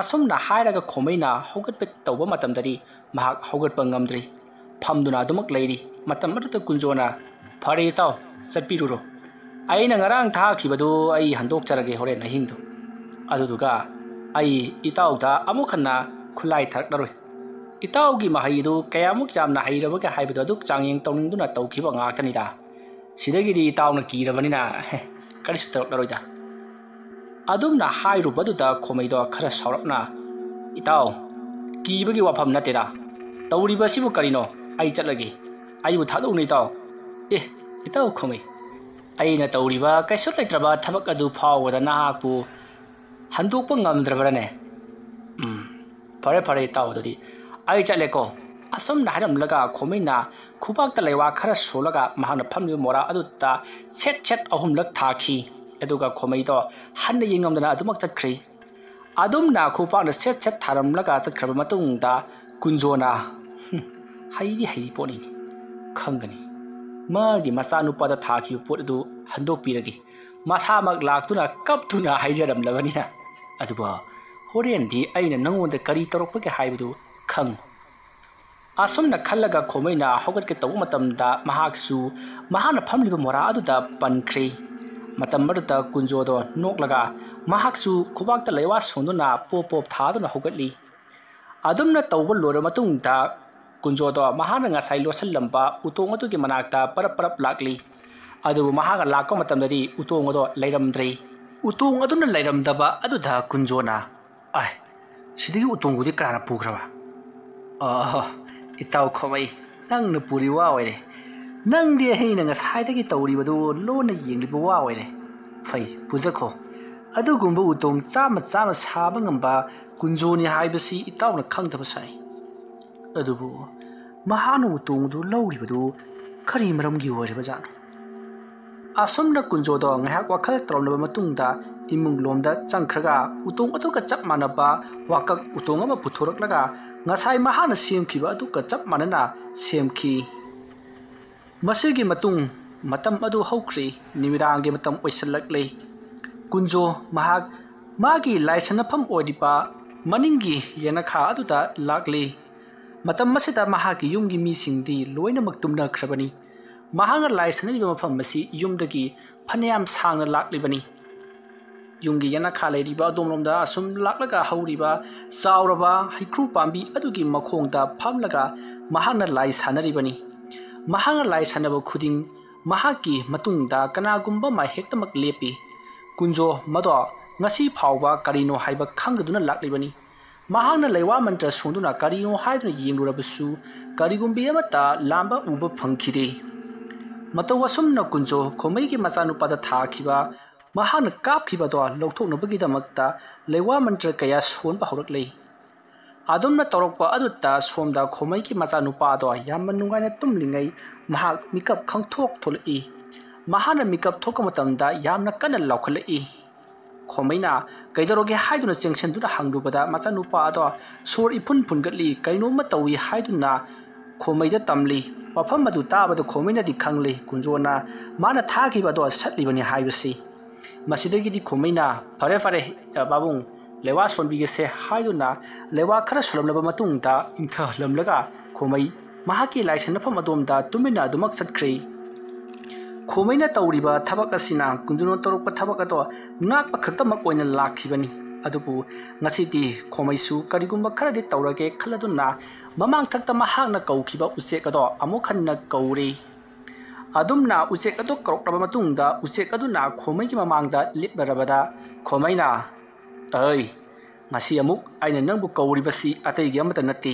ꯑꯁꯨꯝꯅ ꯍꯥꯏꯔꯒ ꯈꯣꯃꯩꯅ ꯍꯧꯒꯠꯄ ꯇꯧꯕ ꯃꯇꯝꯗꯗꯤ ꯃꯍꯥꯛ ꯍꯧꯒꯠꯄ ꯉꯝꯗ꯭ꯔꯤ꯫ ꯐꯝꯗꯨꯅ ꯑꯗꯨꯃꯛ ꯂꯩꯔꯤ꯫ ꯃꯇꯝ ꯑꯗꯨꯗ ꯀꯨꯟꯖꯣꯅ, "ꯐꯔꯦ ꯏꯇꯥꯎ, ꯆꯠꯄꯤꯔꯨꯔꯣ꯫ ꯑꯩꯅ ꯉꯔꯥꯡ ꯊꯥꯈꯤꯕꯗꯨ ꯑꯩ ꯍꯟꯗꯣꯛꯆꯔꯒꯦ ꯍꯣꯔꯦꯟ ꯑꯍꯤꯡꯗꯨ꯫ ꯑꯗꯨꯗꯨꯒ ꯑꯩ ꯏꯇꯥꯎꯗ ꯑꯃꯨꯛ ꯍꯟꯅ ꯈꯨꯠꯂꯥꯏ ꯊꯥꯔꯛꯂꯔꯣꯏ꯫ ꯏꯇꯥꯎꯒꯤ ꯃꯍꯩ ꯑꯗꯨ ꯀꯌꯥꯃꯨꯛ ꯌꯥꯝꯅ ꯍꯩꯔꯕꯒꯦ ꯍꯥꯏꯕꯗꯨ ꯑꯗꯨꯛ ꯆꯥꯡꯌꯦꯡ ꯇꯧꯅꯤꯡꯗꯨꯅ ꯇꯧꯈꯤꯕ ꯉꯥꯛꯇꯅꯤꯗ꯫ ꯁꯤꯗꯒꯤꯗꯤ ꯏꯇꯥꯎꯅ ꯀꯤꯔꯕꯅꯤꯅ ꯀꯔꯤꯁꯨ ꯇꯧꯔꯛꯂꯔꯣꯏꯗ꯫" ꯑꯗꯨꯝꯅ ꯍꯥꯏꯔꯨꯕꯗꯨꯗ ꯈꯣꯃꯩꯗꯣ ꯈꯔ ꯁꯥꯎꯔꯞꯅ, "ꯏꯇꯥꯎ, ꯀꯤꯕꯒꯤ ꯋꯥꯐꯝ ꯅꯠꯇꯦꯗ꯫ ꯇꯧꯔꯤꯕ ꯑꯁꯤꯕꯨ ꯀꯔꯤꯅꯣ? ꯑꯩ ꯆꯠꯂꯒꯦ꯫ ꯑꯩꯕꯨ ꯊꯥꯗꯣꯛꯎꯅꯦ, ꯏꯇꯥꯎ꯫" "ꯑꯦ, ꯏꯇꯥꯎ ꯈꯣꯃꯩ, ꯑꯩꯅ ꯇꯧꯔꯤꯕ ꯀꯩꯁꯨ ꯂꯩꯇ꯭ꯔꯕ ꯊꯕꯛ ꯑꯗꯨ ꯐꯥꯎꯕꯗ ꯅꯍꯥꯛꯄꯨ ꯍꯟꯗꯣꯛꯄ ꯉꯝꯗ꯭ꯔꯕ꯭ꯔꯅꯦ? ꯎꯝ, ꯐꯔꯦ, ꯐꯔꯦ, ꯏꯇꯥꯎ, ꯑꯗꯨꯗꯤ ꯑꯩ ꯆꯠꯂꯦꯀꯣ꯫" ꯑꯁꯨꯝꯅ ꯍꯥꯏꯔꯝꯂꯒ ꯈꯣꯃꯩꯅ ꯈꯨꯕꯥꯛꯇ ꯂꯩꯋꯥ ꯈꯔ ꯁꯣꯜꯂꯒ ꯃꯍꯥꯛꯅ ꯐꯝꯂꯤꯕ ꯃꯣꯔꯥ ꯑꯗꯨꯗ ꯁꯦꯠ ꯁꯦꯠ ꯑꯍꯨꯝꯂꯛ ꯊꯥꯈꯤ꯫ ꯑꯗꯨꯒ ꯈꯣꯃꯩꯗꯣ ꯍꯟꯅ ꯌꯦꯡꯉꯝꯗꯅ ꯑꯗꯨꯃꯛ ꯆꯠꯈ꯭ꯔꯦ꯫ ꯑꯗꯨꯝꯅ ꯈꯨꯄꯥꯛꯅ ꯁꯦꯠ ꯁꯦꯠ ꯊꯥꯔꯝꯂꯒ ꯆꯠꯈ꯭ꯔꯕ ꯃꯇꯨꯡꯗ ꯀꯨꯟꯖꯣꯅ, "ꯍꯨꯝ, ꯍꯩꯗꯤ ꯍꯩꯔꯤ ꯄꯣꯠꯅꯤꯅꯦ, ꯈꯪꯒꯅꯤ꯫ ꯃꯥꯒꯤ ꯃꯆꯥꯅꯨꯄꯥꯗ ꯊꯥꯈꯤꯕ ꯄꯣꯠ ꯑꯗꯨ ꯍꯟꯗꯣꯛꯄꯤꯔꯒꯦ꯫ ꯃꯁꯥꯃꯛ ꯂꯥꯛꯇꯨꯅ ꯀꯞꯇꯨꯅ ꯍꯥꯏꯖꯔꯝꯂꯕꯅꯤꯅ꯫ ꯑꯗꯨꯕꯨ ꯍꯣꯔꯦꯟꯗꯤ ꯑꯩꯅ ꯅꯉꯣꯟꯗ ꯀꯔꯤ ꯇꯧꯔꯛꯄꯒꯦ ꯍꯥꯏꯕꯗꯨ ꯈꯪꯉꯨ꯫" ꯑꯁꯨꯝꯅ ꯈꯜꯂꯒ ꯈꯣꯃꯩꯅ ꯍꯧꯒꯠꯀꯦ ꯇꯧꯕ ꯃꯇꯝꯗ ꯃꯍꯥꯛꯁꯨ ꯃꯍꯥꯛꯅ ꯐꯝꯂꯤꯕ ꯃꯣꯔꯥ ꯑꯗꯨꯗ ꯄꯟꯈ꯭ꯔꯦ꯫ ꯃꯇꯝ ꯑꯗꯨꯗ ꯀꯨꯟꯖꯣꯗꯣ ꯅꯣꯛꯂꯒ ꯃꯍꯥꯛꯁꯨ ꯈꯨꯕꯥꯛꯇ ꯂꯩꯋꯥ ꯁꯣꯟꯗꯨꯅ ꯄꯣꯞ ꯄꯣꯞ ꯊꯥꯗꯨꯅ ꯍꯧꯒꯠꯂꯤ꯫ ꯑꯗꯨꯝꯅ ꯇꯧꯕ ꯂꯣꯏꯔꯕ ꯃꯇꯨꯡꯗ ꯀꯨꯟꯖꯣꯗꯣ ꯃꯍꯥꯛꯅ ꯉꯁꯥꯏ ꯂꯣꯠꯁꯤꯜꯂꯝꯕ ꯎꯇꯣꯡ ꯑꯗꯨꯒꯤ ꯃꯅꯥꯛꯇ ꯄꯔꯞ ꯄꯔꯞ ꯂꯥꯛꯂꯤ꯫ ꯑꯗꯨꯕꯨ ꯃꯍꯥꯛꯅ ꯂꯥꯛꯄ ꯃꯇꯝꯗꯗꯤ ꯎꯇꯣꯡ ꯑꯗꯣ ꯂꯩꯔꯝꯗ꯭ꯔꯦ꯫ ꯎꯇꯣꯡ ꯑꯗꯨꯅ ꯂꯩꯔꯝꯗꯕ ꯑꯗꯨꯗ ꯀꯨꯟꯖꯣꯅ, "ꯑꯥꯏ, ꯁꯤꯗꯒꯤ ꯎꯇꯣꯡꯗꯨꯗꯤ ꯀꯅꯥꯅ ꯄꯨꯈ꯭ꯔꯕ? ꯑꯣ, ꯏꯇꯥꯎ ꯈꯣꯃꯩ, ꯅꯪꯅ ꯄꯨꯔꯤ ꯋꯥ ꯑꯣꯏꯔꯦ꯫ ꯅꯪꯗꯤ ꯑꯩꯅ ꯉꯁꯥꯏꯗꯒꯤ ꯇꯧꯔꯤꯕꯗꯨ ꯂꯣꯟꯅ ꯌꯦꯡꯂꯤꯕ ꯋꯥ ꯑꯣꯏꯔꯦ꯫ ꯐꯩ, ꯄꯨꯖꯈꯣ꯫ ꯑꯗꯨꯒꯨꯝꯕ ꯎꯇꯣꯡ ꯆꯥꯝꯃ ꯆꯥꯝꯃ ꯁꯥꯕ ꯉꯝꯕ ꯀꯨꯟꯖꯣꯅꯤ ꯍꯥꯏꯕꯁꯤ ꯏꯇꯥꯎꯅ ꯈꯪꯗꯕ ꯁꯥꯏ꯫ ꯑꯗꯨꯕꯨ ꯃꯍꯥꯛꯅ ꯎꯇꯣꯡꯗꯨ ꯂꯧꯔꯤꯕꯗꯨ ꯀꯔꯤ ꯃꯔꯝꯒꯤ ꯑꯣꯏꯔꯤꯕꯖꯥꯠꯅꯣ?" ꯑꯁꯨꯝꯅ ꯀꯨꯟꯖꯣꯗꯣ ꯉꯥꯏꯍꯥꯛ ꯋꯥꯈꯜ ꯇꯧꯔꯝꯂꯕ ꯃꯇꯨꯡꯗ ꯏꯃꯨꯡ ꯂꯣꯝꯗ ꯆꯪꯈ꯭ꯔꯒ ꯎꯇꯣꯡ ꯑꯗꯨꯒ ꯆꯞ ꯃꯥꯟꯅꯕ ꯋꯥꯀꯛ ꯎꯇꯣꯡ ꯑꯃ ꯄꯨꯊꯣꯔꯛꯂꯒ ꯉꯁꯥꯏ ꯃꯍꯥꯛꯅ ꯁꯦꯝꯈꯤꯕ ꯑꯗꯨꯒ ꯆꯞ ꯃꯥꯟꯅꯅ ꯁꯦꯝꯈꯤ꯫ ꯃꯁꯤꯒꯤ ꯃꯇꯨꯡ ꯃꯇꯝ ꯑꯗꯨ ꯍꯧꯈ꯭ꯔꯦ꯫ ꯅꯨꯃꯤꯗꯥꯡꯒꯤ ꯃꯇꯝ ꯑꯣꯏꯁꯤꯜꯂꯛꯂꯦ꯫ ꯀꯨꯟꯖꯣ ꯃꯍꯥꯛ ꯃꯥꯒꯤ ꯂꯥꯏ ꯁꯥꯟꯅꯐꯝ ꯑꯣꯏꯔꯤꯕ ꯃꯅꯤꯡꯒꯤ ꯌꯦꯅꯈꯥ ꯑꯗꯨꯗ ꯂꯥꯛꯂꯤ꯫ ꯃꯇꯝ ꯑꯁꯤꯗ ꯃꯍꯥꯛꯀꯤ ꯌꯨꯝꯒꯤ ꯃꯤꯁꯤꯡꯗꯤ ꯂꯣꯏꯅꯃꯛ ꯇꯨꯝꯅꯈ꯭ꯔꯕꯅꯤ꯫ ꯃꯍꯥꯛꯅ ꯂꯥꯏ ꯁꯥꯟꯅꯔꯤꯕ ꯃꯐꯝ ꯑꯁꯤ ꯌꯨꯝꯗꯒꯤ ꯐꯅꯌꯥꯝ ꯁꯥꯡꯅ ꯂꯥꯛꯂꯤꯕꯅꯤ꯫ ꯌꯨꯝꯒꯤ ꯌꯦꯅꯈꯥ ꯂꯩꯔꯤꯕ ꯑꯗꯣꯝꯂꯣꯝꯗ ꯑꯁꯨꯝ ꯂꯥꯛꯂꯒ ꯍꯧꯔꯤꯕ ꯆꯥꯎꯔꯕ ꯍꯩꯀ꯭ꯔꯨ ꯄꯥꯝꯕꯤ ꯑꯗꯨꯒꯤ ꯃꯈꯣꯡꯗ ꯐꯝꯂꯒ ꯃꯍꯥꯛꯅ ꯂꯥꯏ ꯁꯥꯟꯅꯔꯤꯕꯅꯤ꯫ ꯃꯍꯥꯛꯅ ꯂꯥꯏ ꯁꯥꯟꯅꯕ ꯈꯨꯗꯤꯡ ꯃꯍꯥꯛꯀꯤ ꯃꯇꯨꯡꯗ ꯀꯅꯥꯒꯨꯝꯕ ꯑꯃ ꯍꯦꯛꯇꯃꯛ ꯂꯦꯞꯄꯤ꯫ ꯀꯨꯟꯖꯣ ꯃꯗꯣ ꯉꯁꯤ ꯐꯥꯎꯕ ꯀꯔꯤꯅꯣ ꯍꯥꯏꯕ ꯈꯪꯗꯗꯨꯅ ꯂꯥꯛꯂꯤꯕꯅꯤ꯫ ꯃꯍꯥꯛꯅ ꯂꯩꯋꯥ ꯃꯟꯇ꯭ꯔ ꯁꯣꯟꯗꯨꯅ ꯀꯔꯤꯅꯣ ꯍꯥꯏꯗꯨꯅ ꯌꯦꯡꯂꯨꯔꯕꯁꯨ ꯀꯔꯤꯒꯨꯝꯕꯤ ꯑꯃꯠꯇ ꯂꯥꯝꯕ ꯎꯕ ꯐꯪꯈꯤꯗꯦ꯫ ꯃꯇꯧ ꯑꯁꯨꯝꯅ ꯀꯨꯟꯖꯣ ꯈꯣꯃꯩꯒꯤ ꯃꯆꯥꯅꯨꯄꯥꯗ ꯊꯥꯈꯤꯕ ꯃꯍꯥꯛꯅ ꯀꯥꯞꯈꯤꯕꯗꯣ ꯂꯧꯊꯣꯛꯅꯕꯒꯤꯗꯃꯛꯇ ꯂꯩꯋꯥ ꯃꯟꯇ꯭ꯔ ꯀꯌꯥ ꯁꯣꯟꯕ ꯍꯧꯔꯛꯂꯦ꯫ ꯑꯗꯨꯝꯅ ꯇꯧꯔꯛꯄ ꯑꯗꯨꯗ ꯁꯣꯝꯗ ꯈꯣꯃꯩꯒꯤ ꯃꯆꯥꯅꯨꯄꯥꯗꯣ ꯌꯥꯝꯅ ꯅꯨꯡꯉꯥꯏꯅ ꯇꯨꯝꯂꯤꯉꯩ ꯃꯍꯥꯛ ꯃꯤꯀꯞ ꯈꯪꯊꯣꯛ ꯊꯣꯛꯂꯛꯏ꯫ ꯃꯍꯥꯛꯅ ꯃꯤꯀꯞ ꯊꯣꯛꯄ ꯃꯇꯝꯗ ꯌꯥꯝꯅ ꯀꯟꯅ ꯂꯥꯎꯈꯠꯂꯛꯏ꯫ ꯈꯣꯃꯩꯅ ꯀꯩꯗꯧꯔꯒꯦ ꯍꯥꯏꯗꯨꯅ ꯆꯦꯡꯁꯤꯟꯗꯨꯅ ꯍꯪꯂꯨꯕꯗ ꯃꯆꯥꯅꯨꯄꯥ ꯑꯗꯣ ꯁꯣꯔ ꯏꯐꯨꯟ ꯐꯨꯟꯒꯠꯂꯤ, ꯀꯩꯅꯣꯝꯃ ꯇꯧꯏ ꯍꯥꯏꯗꯨꯅ ꯈꯣꯃꯩꯗ ꯇꯝꯂꯤ꯫ ꯋꯥꯐꯝ ꯑꯗꯨ ꯇꯥꯕꯗ ꯈꯣꯃꯩꯅꯗꯤ ꯈꯪꯂꯦ ꯀꯨꯟꯖꯣꯅ ꯃꯥꯅ ꯊꯥꯈꯤꯕ ꯑꯗꯣ ꯁꯠꯂꯤꯕꯅꯤ ꯍꯥꯏꯕꯁꯤ꯫ ꯃꯁꯤꯗꯒꯤꯗꯤ ꯈꯣꯃꯩꯅ "ꯐꯔꯦ ꯐꯔꯦ, ꯑ, ꯄꯥꯕꯨꯡ, ꯂꯩꯋꯥ ꯁꯣꯟꯕꯤꯒꯦꯁꯦ" ꯍꯥꯏꯗꯨꯅ ꯂꯩꯋꯥ ꯈꯔ ꯁꯣꯜꯂꯝꯂꯕ ꯃꯇꯨꯡꯗ ꯏꯪꯊꯍꯜꯂꯝꯂꯒ ꯈꯣꯃꯩ ꯃꯍꯥꯛꯀꯤ ꯂꯥꯏꯁꯪ ꯃꯐꯝ ꯑꯗꯣꯝꯗ ꯇꯨꯃꯤꯟꯅ ꯑꯗꯨꯃꯛ ꯆꯠꯈ꯭ꯔꯦ꯫ ꯈꯣꯃꯩꯅ ꯇꯧꯔꯤꯕ ꯊꯕꯛ ꯑꯁꯤꯅ ꯀꯨꯟꯖꯨꯅ ꯇꯧꯔꯛꯄ ꯊꯕꯛ ꯑꯗꯣ ꯉꯥꯛꯄ ꯈꯛꯇꯃꯛ ꯑꯣꯏꯅ ꯂꯥꯛꯈꯤꯕꯅꯤ꯫ ꯑꯗꯨꯕꯨ ꯉꯁꯤꯗꯤ ꯈꯣꯃꯩꯁꯨ ꯀꯔꯤꯒꯨꯝꯕ ꯈꯔꯗꯤ ꯇꯧꯔꯒꯦ ꯈꯜꯂꯗꯨꯅ ꯃꯃꯥꯡꯊꯛꯇ ꯃꯍꯥꯛꯅ ꯀꯧꯈꯤꯕ ꯎꯆꯦꯛ ꯑꯗꯣ ꯑꯃꯨꯛ ꯍꯟꯅ ꯀꯧꯔꯦ꯫ ꯑꯗꯨꯝꯅ ꯎꯆꯦꯛ ꯑꯗꯨ ꯀꯧꯔꯛꯂꯕ ꯃꯇꯨꯡꯗ ꯎꯆꯦꯛ ꯑꯗꯨꯅ ꯈꯣꯃꯩꯒꯤ ꯃꯃꯥꯡꯗ ꯂꯦꯞꯂꯔꯕꯗ ꯈꯣꯃꯩꯅ, "ꯑꯩ, ꯉꯁꯤ ꯑꯃꯨꯛ ꯑꯩꯅ ꯅꯪꯕꯨ ꯀꯧꯔꯤꯕꯁꯤ ꯑꯇꯩꯒꯤ ꯑꯃꯠꯇ ꯅꯠꯇꯦ꯫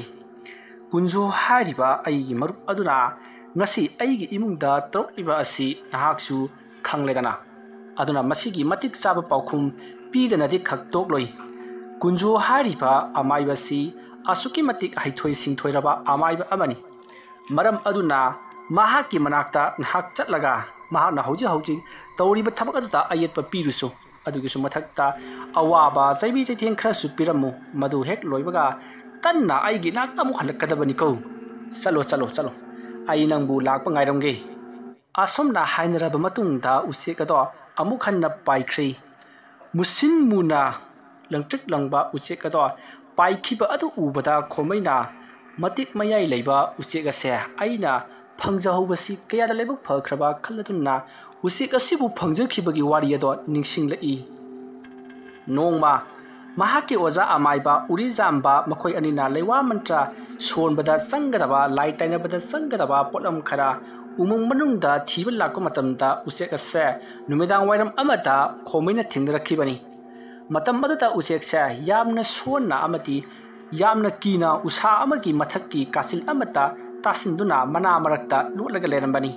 ꯀꯨꯟꯖꯣ ꯍꯥꯏꯔꯤꯕ ꯑꯩꯒꯤ ꯃꯔꯨꯞ ꯑꯗꯨꯅ ꯉꯁꯤ ꯑꯩꯒꯤ ꯏꯃꯨꯡꯗ ꯇꯧꯔꯛꯂꯤꯕ ꯑꯁꯤ ꯅꯍꯥꯛꯁꯨ ꯈꯪꯂꯦꯗꯅ꯫ ꯑꯗꯨꯅ ꯃꯁꯤꯒꯤ ꯃꯇꯤꯛ ꯆꯥꯕ ꯄꯥꯎꯈꯨꯝ ꯄꯤꯗꯅꯗꯤ ꯈꯛ ꯇꯣꯛꯂꯣꯏ꯫ ꯀꯨꯟꯖꯣ ꯍꯥꯏꯔꯤꯕ ꯑꯃꯥꯏꯕꯁꯤ ꯑꯁꯨꯛꯀꯤ ꯃꯇꯤꯛ ꯍꯩꯊꯣꯏ ꯁꯤꯡꯊꯣꯏꯔꯕ ꯑꯃꯥꯏꯕ ꯑꯃꯅꯤ꯫ ꯃꯔꯝ ꯑꯗꯨꯅ ꯃꯍꯥꯛꯀꯤ ꯃꯅꯥꯛꯇ ꯅꯍꯥꯛ ꯆꯠꯂꯒ ꯃꯍꯥꯛꯅ ꯍꯧꯖꯤꯛ ꯍꯧꯖꯤꯛ ꯇꯧꯔꯤꯕ ꯊꯕꯛ ꯑꯗꯨꯗ ꯑꯌꯦꯠꯄ ꯄꯤꯔꯨꯁꯨ꯫ ꯑꯗꯨꯒꯤꯁꯨ ꯃꯊꯛꯇ ꯑꯋꯥꯕ ꯆꯩꯕꯤ ꯆꯩꯊꯦꯡ ꯈꯔꯁꯨ ꯄꯤꯔꯝꯃꯨ꯫ ꯃꯗꯨ ꯍꯦꯛ ꯂꯣꯏꯕꯒ ꯀꯟꯅ ꯑꯩꯒꯤ ꯏꯅꯥꯛꯇ ꯑꯃꯨꯛ ꯍꯜꯂꯛꯀꯗꯕꯅꯤꯀꯣ꯫ ꯆꯠꯂꯣ, ꯆꯠꯂꯣ, ꯆꯠꯂꯣ꯫ ꯑꯩ ꯅꯪꯕꯨ ꯂꯥꯛꯄ ꯉꯥꯏꯔꯝꯒꯦ꯫" ꯑꯁꯨꯝꯅ ꯍꯥꯏꯅꯔꯕ ꯃꯇꯨꯡꯗ ꯎꯆꯦꯛ ꯑꯗꯣ ꯑꯃꯨꯛ ꯍꯟꯅ ꯄꯥꯏꯈ꯭ꯔꯦ꯫ ꯃꯨꯁꯤꯟ ꯃꯨꯅ ꯂꯪꯇ꯭ꯔꯤꯛ ꯂꯪꯕ ꯎꯆꯦꯛ ꯑꯗꯣ ꯄꯥꯏꯈꯤꯕ ꯑꯗꯨ ꯎꯕꯗ ꯈꯣꯃꯩꯅ, "ꯃꯇꯤꯛ ꯃꯌꯥꯏ ꯂꯩꯕ ꯎꯆꯦꯛ ꯑꯁꯦ ꯑꯩꯅ ꯐꯪꯖꯍꯧꯕꯁꯤ ꯀꯌꯥꯗ ꯂꯥꯏꯕꯛ ꯐꯈ꯭ꯔꯕ" ꯈꯜꯂꯗꯨꯅ ꯎꯆꯦꯛ ꯑꯁꯤꯕꯨ ꯐꯪꯖꯈꯤꯕꯒꯤ ꯋꯥꯔꯤ ꯑꯗꯣ ꯅꯤꯡꯁꯤꯡꯂꯛꯏ꯫ ꯅꯣꯡꯃ ꯃꯍꯥꯛꯀꯤ ꯑꯣꯖꯥ ꯑꯃꯥꯏꯕ ꯎꯔꯤꯖꯥꯝꯕ ꯃꯈꯣꯏ ꯑꯅꯤꯅ ꯂꯩꯋꯥ ꯃꯟꯇ꯭ꯔ ꯁꯣꯟꯕꯗ ꯆꯪꯒꯗꯕ, ꯂꯥꯏ ꯇꯥꯏꯅꯕꯗ ꯆꯪꯒꯗꯕ ꯄꯣꯠꯂꯝ ꯈꯔ ꯎꯃꯪ ꯃꯅꯨꯡꯗ ꯊꯤꯕ ꯂꯥꯛꯄ ꯃꯇꯝꯗ ꯎꯆꯦꯛ ꯑꯁꯦ ꯅꯨꯃꯤꯗꯥꯡ ꯋꯥꯏꯔꯝ ꯑꯃꯗ ꯈꯣꯃꯩꯅ ꯊꯦꯡꯅꯔꯛꯈꯤꯕꯅꯤ꯫ ꯃꯇꯝ ꯑꯗꯨꯗ ꯎꯆꯦꯛꯁꯦ ꯌꯥꯝꯅ ꯁꯣꯟꯅ ꯑꯃꯗꯤ ꯌꯥꯝꯅ ꯀꯤꯅ ꯎꯁꯥ ꯑꯃꯒꯤ ꯃꯊꯛꯀꯤ ꯀꯥꯆꯤꯜ ꯑꯃꯠꯇ ꯇꯥꯁꯤꯟꯗꯨꯅ ꯃꯅꯥ ꯃꯔꯛꯇ ꯂꯣꯠꯂꯒ ꯂꯩꯔꯝꯕꯅꯤ꯫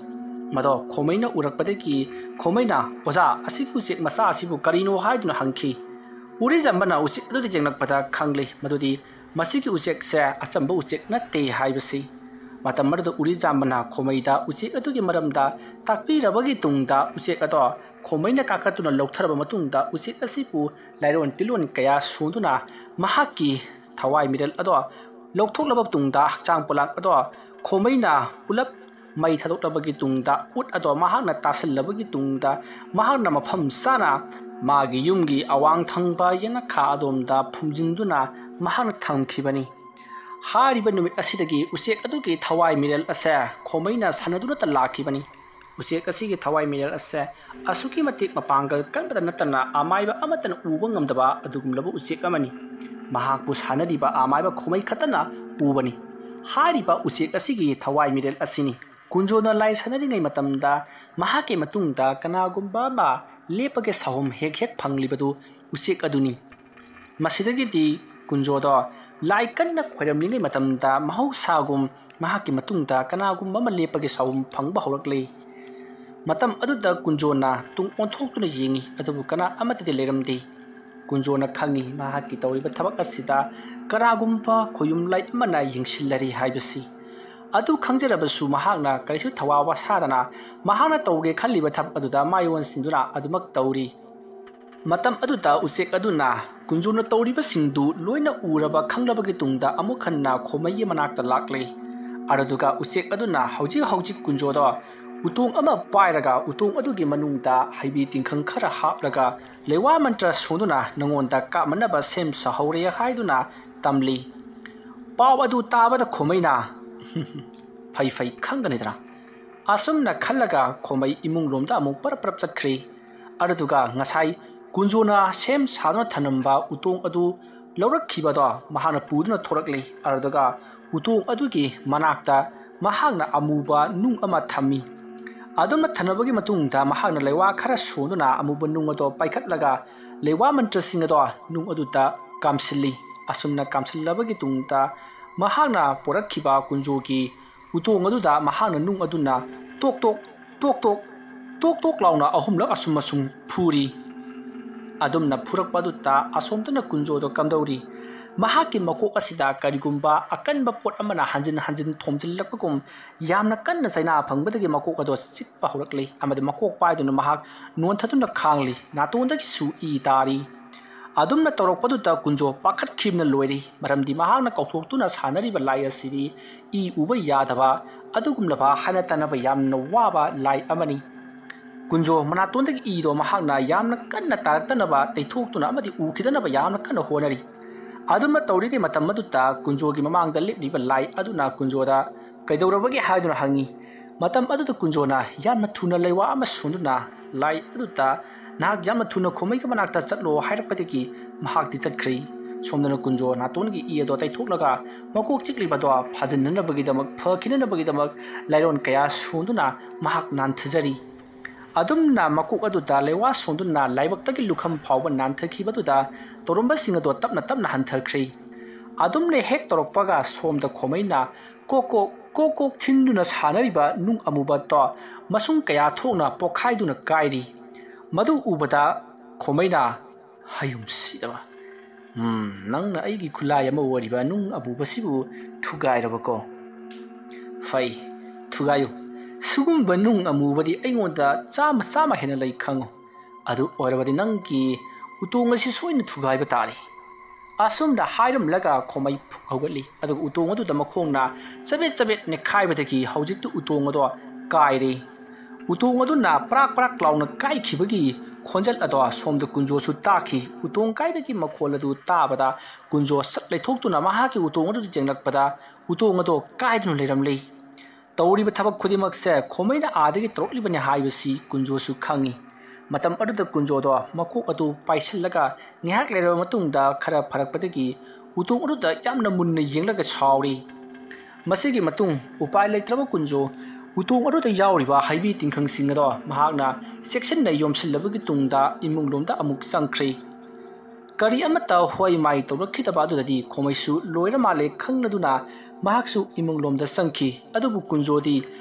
ꯃꯗꯣ ꯈꯣꯃꯩꯅ ꯎꯔꯛꯄꯗꯒꯤ ꯈꯣꯃꯩꯅ, "ꯑꯣꯖꯥ, ꯑꯁꯤꯒꯤ ꯎꯆꯦꯛ ꯃꯆꯥ ꯑꯁꯤꯕꯨ ꯀꯔꯤꯅꯣ?" ꯍꯥꯏꯗꯨꯅ ꯍꯪꯈꯤ꯫ ꯎꯔꯤꯖꯝꯕꯅ ꯎꯆꯦꯛ ꯑꯗꯨꯗ ꯌꯦꯡꯂꯛꯄꯗ ꯈꯪꯂꯤ ꯃꯗꯨꯗꯤ ꯃꯁꯤꯒꯤ ꯎꯆꯦꯛꯁꯦ ꯑꯆꯝꯕ ꯎꯆꯦꯛ ꯅꯠꯇꯦ ꯍꯥꯏꯕꯁꯤ꯫ ꯃꯇꯝ ꯑꯗꯨꯗ ꯎꯔꯤꯖꯥꯝꯕꯅ ꯈꯣꯃꯩꯗ ꯎꯆꯦꯛ ꯑꯗꯨꯒꯤ ꯃꯔꯝꯗ ꯇꯥꯛꯄꯤꯔꯕꯒꯤ ꯇꯨꯡꯗ ꯎꯆꯦꯛ ꯑꯗꯣ ꯈꯣꯃꯩꯅ ꯀꯥꯈꯠꯇꯨꯅ ꯂꯧꯊꯔꯕ ꯃꯇꯨꯡꯗ ꯎꯆꯦꯛ ꯑꯁꯤꯕꯨ ꯂꯥꯏꯔꯣꯟ ꯇꯤꯜꯂꯣꯟ ꯀꯌꯥ ꯁꯣꯟꯗꯨꯅ ꯃꯍꯥꯛꯀꯤ ꯊꯋꯥꯏ ꯃꯤꯔꯦꯜ ꯑꯗꯣ ꯂꯧꯊꯣꯛꯂꯕ ꯇꯨꯡꯗ ꯍꯛꯆꯥꯡ ꯄꯣꯂꯥꯡ ꯑꯗꯣ ꯈꯣꯃꯩꯅ ꯄꯨꯂꯞ ꯃꯩ ꯊꯥꯗꯣꯛꯂꯕꯒꯤ ꯇꯨꯡꯗ ꯎꯠ ꯑꯗꯣ ꯃꯍꯥꯛꯅ ꯇꯥꯁꯤꯜꯂꯕꯒꯤ ꯇꯨꯡꯗ ꯃꯍꯥꯛꯅ ꯃꯐꯝ ꯆꯥꯅ ꯃꯥꯒꯤ ꯌꯨꯝꯒꯤ ꯑꯋꯥꯡ ꯊꯪꯕ ꯌꯦꯅꯈꯥ ꯑꯗꯣꯝꯗ ꯐꯨꯝꯖꯤꯟꯗꯨꯅ ꯃꯍꯥꯛꯅ ꯊꯝꯈꯤꯕꯅꯤ꯫ ꯍꯥꯏꯔꯤꯕ ꯅꯨꯃꯤꯠ ꯑꯁꯤꯗꯒꯤ ꯎꯆꯦꯛ ꯑꯗꯨꯒꯤ ꯊꯋꯥꯏ ꯃꯤꯔꯦꯜ ꯑꯁꯦ ꯈꯣꯃꯩꯅ ꯁꯥꯟꯅꯗꯨꯅꯇ ꯂꯥꯛꯈꯤꯕꯅꯤ꯫ ꯎꯆꯦꯛ ꯑꯁꯤꯒꯤ ꯊꯋꯥꯏ ꯃꯤꯔꯦꯜ ꯑꯁꯦ ꯑꯁꯨꯛꯀꯤ ꯃꯇꯤꯛ ꯃꯄꯥꯡꯒꯜ ꯀꯟꯕꯗ ꯅꯠꯇꯅ ꯑꯃꯥꯏꯕ ꯑꯃꯠꯇꯅ ꯎꯕ ꯉꯝꯗꯕ ꯑꯗꯨꯒꯨꯝꯂꯕ ꯎꯆꯦꯛ ꯑꯃꯅꯤ꯫ ꯃꯍꯥꯛꯄꯨ ꯁꯥꯟꯅꯔꯤꯕ ꯑꯃꯥꯏꯕ ꯈꯣꯃꯩ ꯈꯛꯇꯅ ꯎꯕꯅꯤ꯫ ꯍꯥꯏꯔꯤꯕ ꯎꯆꯦꯛ ꯑꯁꯤꯒꯤ ꯊꯋꯥꯏ ꯃꯤꯔꯦꯜ ꯑꯁꯤꯅꯤ꯫ ꯀꯨꯟꯖꯣꯅ ꯂꯥꯏ ꯁꯥꯟꯅꯔꯤꯉꯩ ꯃꯇꯝꯗ ꯃꯍꯥꯛꯀꯤ ꯃꯇꯨꯡꯗ ꯀꯅꯥꯒꯨꯝꯕ ꯑꯃ ꯂꯦꯞꯄꯒꯤ ꯁꯥꯍꯨꯝ ꯍꯦꯛ ꯍꯦꯛ ꯐꯪꯂꯤꯕꯗꯨ ꯎꯆꯦꯛ ꯑꯗꯨꯅꯤ꯫ ꯃꯁꯤꯗꯒꯤꯗꯤ ꯀꯨꯟꯖꯣꯗꯣ ꯂꯥꯏ ꯀꯟꯅ ꯈꯣꯏꯔꯝꯂꯤꯉꯩ ꯃꯇꯝꯗ ꯃꯍꯧꯁꯥꯒꯨꯝ ꯃꯍꯥꯛꯀꯤ ꯃꯇꯨꯡꯗ ꯀꯅꯥꯒꯨꯝꯕ ꯑꯃ ꯂꯦꯞꯄꯒꯤ ꯁꯥꯎꯝ ꯐꯪꯕ ꯍꯧꯔꯛꯂꯤ꯫ ꯃꯇꯝ ꯑꯗꯨꯗ ꯀꯨꯟꯖꯣꯅ ꯇꯨꯡ ꯑꯣꯟꯊꯣꯛꯇꯨꯅ ꯌꯦꯡꯉꯤ, ꯑꯗꯨꯕꯨ ꯀꯅꯥ ꯑꯃꯠꯇꯗꯤ ꯂꯩꯔꯝꯗꯦ꯫ ꯀꯨꯟꯖꯣꯅ ꯈꯪꯉꯤ ꯃꯍꯥꯛꯀꯤ ꯇꯧꯔꯤꯕ ꯊꯕꯛ ꯑꯁꯤꯗ ꯀꯅꯥꯒꯨꯝꯕ ꯈꯣꯌꯨꯝ ꯂꯥꯏꯠ ꯑꯃꯅ ꯌꯦꯡꯁꯤꯜꯂꯔꯤ ꯍꯥꯏꯕꯁꯤ꯫ ꯑꯗꯨ ꯈꯪꯖꯔꯕꯁꯨ ꯃꯍꯥꯛꯅ ꯀꯔꯤꯁꯨ ꯊꯋꯥ ꯋꯥꯁꯥꯗꯅ ꯃꯍꯥꯛꯅ ꯇꯧꯒꯦ ꯈꯜꯂꯤꯕ ꯊꯕꯛ ꯑꯗꯨꯗ ꯃꯥꯏ ꯑꯣꯟꯁꯤꯟꯗꯨꯅ ꯑꯗꯨꯃꯛ ꯇꯧꯔꯤ꯫ ꯃꯇꯝ ꯑꯗꯨꯗ ꯎꯆꯦꯛ ꯑꯗꯨꯅ ꯀꯨꯟꯖꯣꯅ ꯇꯧꯔꯤꯕꯁꯤꯡꯗꯨ ꯂꯣꯏꯅ ꯎꯔꯕ ꯈꯪꯂꯕꯒꯤ ꯇꯨꯡꯗ ꯑꯃꯨꯛ ꯍꯟꯅ ꯈꯣꯃꯩꯒꯤ ꯃꯅꯥꯛꯇ ꯂꯥꯛꯂꯤ꯫ ꯑꯗꯨꯗꯨꯒ ꯎꯆꯦꯛ ꯑꯗꯨꯅ ꯍꯧꯖꯤꯛ ꯍꯧꯖꯤꯛ ꯀꯨꯟꯖꯣꯗꯣ ꯎꯇꯣꯡ ꯑꯃ ꯄꯥꯏꯔꯒ ꯎꯇꯣꯡ ꯑꯗꯨꯒꯤ ꯃꯅꯨꯡꯗ ꯍꯩꯕꯤ ꯇꯤꯡꯈꯪ ꯈꯔ ꯍꯥꯞꯂꯒ ꯂꯩꯋꯥ ꯃꯟꯇ꯭ꯔ ꯁꯣꯟꯗꯨꯅ ꯅꯉꯣꯟꯗ ꯀꯥꯞꯃꯟꯅꯕ ꯁꯦꯝ ꯁꯥꯍꯧꯔꯦ ꯍꯥꯏꯗꯨꯅ ꯇꯝꯂꯤ꯫ ꯄꯥꯎ ꯑꯗꯨ ꯇꯥꯕꯗ ꯈꯣꯃꯩꯅ ꯐꯩ ꯐꯩ ꯈꯪꯒꯅꯤꯗꯅ꯫ ꯑꯁꯨꯝꯅ ꯈꯜꯂꯒ ꯈꯣꯃꯩ ꯏꯃꯨꯡ ꯂꯣꯝꯗ ꯑꯃꯨꯛ ꯄꯔꯞ ꯄꯔꯞ ꯆꯠꯈ꯭ꯔꯤ꯫ ꯑꯗꯨꯗꯨꯒ ꯉꯁꯥꯏ ꯀꯨꯟꯖꯣꯅ ꯁꯦꯝ ꯁꯥꯗꯨꯅ ꯊꯝꯂꯝꯕ ꯎꯇꯣꯡ ꯑꯗꯨ ꯂꯧꯔꯛꯈꯤꯕꯗꯣ ꯃꯍꯥꯛꯅ ꯄꯨꯗꯨꯅ ꯊꯣꯔꯛꯂꯤ꯫ ꯑꯗꯨꯗꯨꯒ ꯎꯇꯣꯡ ꯑꯗꯨꯒꯤ ꯃꯅꯥꯛꯇ ꯃꯍꯥꯛꯅ ꯑꯃꯨꯕ ꯅꯨꯡ ꯑꯃ ꯊꯝꯃꯤ꯫ ꯑꯗꯨꯝꯅ ꯊꯝꯂꯕꯒꯤ ꯃꯇꯨꯡꯗ ꯃꯍꯥꯛꯅ ꯂꯩꯋꯥ ꯈꯔ ꯁꯣꯟꯗꯨꯅ ꯑꯃꯨꯕ ꯅꯨꯡ ꯑꯗꯣ ꯄꯥꯏꯈꯠꯂꯒ ꯂꯩꯋꯥ ꯃꯟꯇ꯭ꯔꯁꯤꯡ ꯑꯗꯣ ꯅꯨꯡ ꯑꯗꯨꯗ ꯀꯥꯝꯁꯤꯜꯂꯤ꯫ ꯑꯁꯨꯝꯅ ꯀꯥꯝꯁꯤꯜꯂꯕꯒꯤ ꯇꯨꯡꯗ ꯃꯍꯥꯛꯅ ꯄꯣꯔꯛꯈꯤꯕ ꯀꯨꯟꯖꯣꯒꯤ ꯎꯇꯣꯡ ꯑꯗꯨꯗ ꯃꯍꯥꯛꯅ ꯅꯨꯡ ꯑꯗꯨꯅ ꯇꯣꯛ ꯇꯣꯛ, ꯇꯣꯛ ꯇꯣꯛ, ꯇꯣꯛ ꯇꯣꯛ ꯂꯥꯎꯅ ꯑꯍꯨꯝꯂꯛ ꯑꯁꯨꯝ ꯑꯁꯨꯝ ꯐꯨꯔꯤ꯫ ꯑꯗꯨꯝꯅ ꯐꯨꯔꯛꯄ ꯑꯗꯨꯗ ꯑꯁꯣꯝꯗꯅ ꯀꯨꯟꯖꯣꯗꯣ ꯀꯝꯗꯧꯔꯤ? ꯃꯍꯥꯛꯀꯤ ꯃꯀꯣꯛ ꯑꯁꯤꯗ ꯀꯔꯤꯒꯨꯝꯕ ꯑꯀꯟꯕ ꯄꯣꯠ ꯑꯃꯅ ꯍꯟꯖꯤꯟ ꯍꯟꯖꯤꯟ ꯊꯣꯝꯖꯤꯜꯂꯛꯄꯒꯨꯝ ꯌꯥꯝꯅ ꯀꯟꯅ ꯆꯩꯅꯥ ꯐꯪꯕꯗꯒꯤ ꯃꯀꯣꯛ ꯑꯗꯣ ꯆꯤꯛꯄ ꯍꯧꯔꯛꯂꯤ ꯑꯃꯗꯤ ꯃꯀꯣꯛ ꯄꯥꯏꯗꯨꯅ ꯃꯍꯥꯛ ꯅꯣꯟꯊꯗꯨꯅ ꯈꯥꯡꯂꯤ꯫ ꯅꯥꯇꯣꯟꯗꯒꯤꯁꯨ ꯏ ꯇꯥꯔꯤ꯫ ꯑꯗꯨꯝꯅ ꯇꯧꯔꯛꯄꯗꯨꯗ ꯀꯨꯟꯖꯣ ꯄꯥꯈꯠꯈꯤꯕꯅ ꯂꯣꯏꯔꯤ, ꯃꯔꯝꯗꯤ ꯃꯍꯥꯛꯅ ꯀꯧꯊꯣꯛꯇꯨꯅ ꯁꯥꯟꯅꯔꯤꯕ ꯂꯥꯏ ꯑꯁꯤꯗꯤ ꯏ ꯎꯕ ꯌꯥꯗꯕ, ꯑꯗꯨꯒꯨꯝꯂꯕ ꯍꯥꯏꯅ ꯇꯥꯟꯅꯕ ꯌꯥꯝꯅ ꯋꯥꯕ ꯂꯥꯏ ꯑꯃꯅꯤ꯫ ꯀꯨꯟꯖꯣ ꯃꯅꯥꯇꯣꯟꯗꯒꯤ ꯏꯗꯣ ꯃꯍꯥꯛꯅ ꯌꯥꯝꯅ ꯀꯟꯅ ꯇꯥꯔꯛꯇꯅꯕ ꯇꯩꯊꯣꯛꯇꯨꯅ ꯑꯃꯗꯤ ꯎꯈꯤꯗꯅꯕ ꯌꯥꯝꯅ ꯀꯟꯅ ꯍꯣꯠꯅꯔꯤ꯫ ꯑꯗꯨꯝꯅ ꯇꯧꯔꯤꯉꯩ ꯃꯇꯝ ꯑꯗꯨꯗ ꯀꯨꯟꯖꯣꯒꯤ ꯃꯃꯥꯡꯗ ꯂꯦꯞꯂꯤꯕ ꯂꯥꯏ ꯑꯗꯨꯅ ꯀꯨꯟꯖꯣꯗ "ꯀꯩꯗꯧꯔꯕꯒꯦ?" ꯍꯥꯏꯗꯨꯅ ꯍꯪꯉꯤ꯫ ꯃꯇꯝ ꯑꯗꯨꯗ ꯀꯨꯟꯖꯣꯅ ꯌꯥꯝꯅ ꯊꯨꯅ ꯂꯩꯋꯥ ꯑꯃ ꯁꯣꯟꯗꯨꯅ ꯂꯥꯏ ꯑꯗꯨꯗ "ꯅꯍꯥꯛ ꯌꯥꯝꯅ ꯊꯨꯅ ꯈꯣꯃꯩꯒꯤ ꯃꯅꯥꯛꯇ ꯆꯠꯂꯣ" ꯍꯥꯏꯔꯛꯄꯗꯒꯤ ꯃꯍꯥꯛꯇꯤ ꯆꯠꯈ꯭ꯔꯦ꯫ ꯁꯣꯝꯗꯅ ꯀꯨꯟꯖꯣ ꯅꯥꯇꯣꯟꯒꯤ ꯏ ꯑꯗꯣ ꯇꯩꯊꯣꯛꯂꯒ ꯃꯀꯣꯛ ꯆꯤꯛꯂꯤꯕꯗꯣ ꯐꯖꯤꯟꯅꯅꯕꯒꯤꯗꯃꯛ, ꯐꯈꯤꯅꯅꯕꯒꯤꯗꯃꯛ ꯂꯥꯏꯔꯣꯟ ꯀꯌꯥ ꯁꯣꯟꯗꯨꯅ ꯃꯍꯥꯛ ꯅꯥꯟꯊꯖꯔꯤ꯫ ꯑꯗꯨꯝꯅ ꯃꯀꯣꯛ ꯑꯗꯨꯗ ꯂꯩꯋꯥ ꯁꯣꯟꯗꯨꯅ ꯂꯥꯏꯕꯛꯇꯒꯤ ꯂꯨꯈꯝ ꯐꯥꯎꯕ ꯅꯥꯟꯊꯈꯤꯕꯗꯨꯗ ꯇꯧꯔꯝꯕꯁꯤꯡ ꯑꯗꯣ ꯇꯞꯅ ꯇꯞꯅ ꯍꯟꯊꯈ꯭ꯔꯦ꯫ ꯑꯗꯨꯝꯅ ꯍꯦꯛ ꯇꯧꯔꯛꯄꯒ ꯁꯣꯝꯗ ꯈꯣꯃꯩꯅ ꯀꯣꯛ ꯀꯣꯛ, ꯀꯣꯛ ꯀꯣꯛ ꯊꯤꯟꯗꯨꯅ ꯁꯥꯟꯅꯔꯤꯕ ꯅꯨꯡ ꯑꯃꯨꯕꯗꯣ ꯃꯁꯨꯡ ꯀꯌꯥ ꯊꯣꯛꯅ ꯄꯣꯛꯈꯥꯏꯗꯨꯅ ꯀꯥꯏꯔꯤ꯫ ꯃꯗꯨ ꯎꯕꯗ ꯈꯣꯃꯩꯅ "ꯍꯌꯨꯝꯁꯤꯗꯕ, ꯎꯝ, ꯅꯪꯅ ꯑꯩꯒꯤ ꯈꯨꯠꯂꯥꯏ ꯑꯃ ꯑꯣꯏꯔꯤꯕ ꯅꯨꯡ ꯑꯃꯨꯕꯁꯤꯕꯨ ꯊꯨꯒꯥꯏꯔꯕꯀꯣ? ꯐꯩ, ꯊꯨꯒꯥꯏꯌꯨ꯫ ꯁꯤꯒꯨꯝꯕ ꯅꯨꯡ ꯑꯃꯨꯕꯗꯤ ꯑꯩꯉꯣꯟꯗ ꯆꯥꯝꯃ ꯆꯥꯝꯃ ꯍꯦꯟꯅ ꯂꯩ ꯈꯪꯉꯨ꯫ ꯑꯗꯨ ꯑꯣꯏꯔꯕꯗꯤ ꯅꯪꯒꯤ ꯎꯇꯣꯡ ꯑꯁꯤ ꯁꯣꯏꯅ ꯊꯨꯒꯥꯏꯕ ꯇꯥꯔꯦ"꯫ ꯑꯁꯨꯝꯅ ꯍꯥꯏꯔꯝꯂꯒ ꯈꯣꯃꯩ ꯐꯨꯛ ꯍꯧꯒꯠꯂꯤ꯫ ꯑꯗꯨꯒ ꯎꯇꯣꯡ ꯑꯗꯨꯗ ꯃꯈꯣꯡꯅ ꯆꯕꯦꯠ ꯆꯕꯦꯠ ꯅꯦꯠꯈꯥꯏꯕꯗꯒꯤ ꯍꯧꯖꯤꯛꯇꯤ ꯎꯇꯣꯡ ꯑꯗꯣ ꯀꯥꯏꯔꯦ꯫ ꯎꯇꯣꯡ ꯑꯗꯨꯅ ꯄ꯭ꯔꯥꯛ ꯄ꯭ꯔꯥꯛ ꯂꯥꯎꯅ ꯀꯥꯏꯈꯤꯕꯒꯤ ꯈꯣꯟꯖꯦꯜ ꯑꯗꯣ ꯁꯣꯝꯗ ꯀꯨꯟꯖꯣꯁꯨ ꯇꯥꯈꯤ꯫ ꯎꯇꯣꯡ ꯀꯥꯏꯕꯒꯤ ꯃꯈꯣꯜ ꯑꯗꯨ ꯇꯥꯕꯗ ꯀꯨꯟꯖꯣ ꯁꯠ ꯂꯩꯊꯣꯛꯇꯨꯅ ꯃꯍꯥꯛꯀꯤ ꯎꯇꯣꯡ ꯑꯗꯨꯗ ꯌꯦꯡꯂꯛꯄꯗ ꯎꯇꯣꯡ ꯑꯗꯣ ꯀꯥꯏꯗꯨꯅ ꯂꯩꯔꯝꯂꯦ꯫ ꯇꯧꯔꯤꯕ ꯊꯕꯛ ꯈꯨꯗꯤꯡꯃꯛꯁꯦ ꯈꯣꯃꯩꯅ ꯑꯥꯗꯒꯤ ꯇꯧꯔꯛꯂꯤꯕꯅꯤ ꯍꯥꯏꯕꯁꯤ ꯀꯨꯟꯖꯣꯁꯨ ꯈꯪꯏ꯫ ꯃꯇꯝ ꯑꯗꯨꯗ ꯀꯨꯟꯖꯣꯗꯣ ꯃꯀꯣꯛ ꯑꯗꯨ ꯄꯥꯏꯁꯤꯜꯂꯒ ꯉꯥꯏꯍꯥꯛ ꯂꯩꯔꯕ ꯃꯇꯨꯡꯗ ꯈꯔ ꯐꯔꯛꯄꯗꯒꯤ ꯎꯇꯣꯡ ꯑꯗꯨꯗ ꯌꯥꯝꯅ ꯃꯨꯟꯅ ꯌꯦꯡꯂꯒ ꯁꯥꯎꯔꯤ꯫ ꯃꯁꯤꯒꯤ ꯃꯇꯨꯡ ꯎꯄꯥꯏ ꯂꯩꯇ꯭ꯔꯕ ꯀꯨꯟꯖꯣ ꯎꯇꯣꯡ ꯑꯗꯨꯗ ꯌꯥꯎꯔꯤꯕ ꯍꯩꯕꯤ ꯇꯤꯡꯈꯪꯁꯤꯡ ꯑꯗꯣ ꯃꯍꯥꯛꯅ ꯆꯦꯛꯁꯤꯟꯅ ꯌꯣꯝꯁꯤꯜꯂꯕꯒꯤ ꯇꯨꯡꯗ ꯏꯃꯨꯡꯂꯣꯝꯗ ꯑꯃꯨꯛ ꯆꯪꯈ꯭ꯔꯦ꯫ ꯀꯔꯤ ꯑꯃꯠꯇ ꯍꯣꯏ ꯃꯥꯏ ꯇꯧꯔꯛꯈꯤꯗꯕ ꯑꯗꯨꯗꯗꯤ ꯈꯣꯃꯩꯁꯨ ꯂꯣꯏꯔ ꯃꯥꯜꯂꯦ ꯈꯪꯂꯗꯨꯅ ꯃꯍꯥꯛꯁꯨ ꯏꯃꯨꯡꯂꯣꯝꯗ ꯆꯪꯈꯤ꯫ ꯑꯗꯨꯕꯨ ꯀꯨꯟꯖꯣꯗꯤ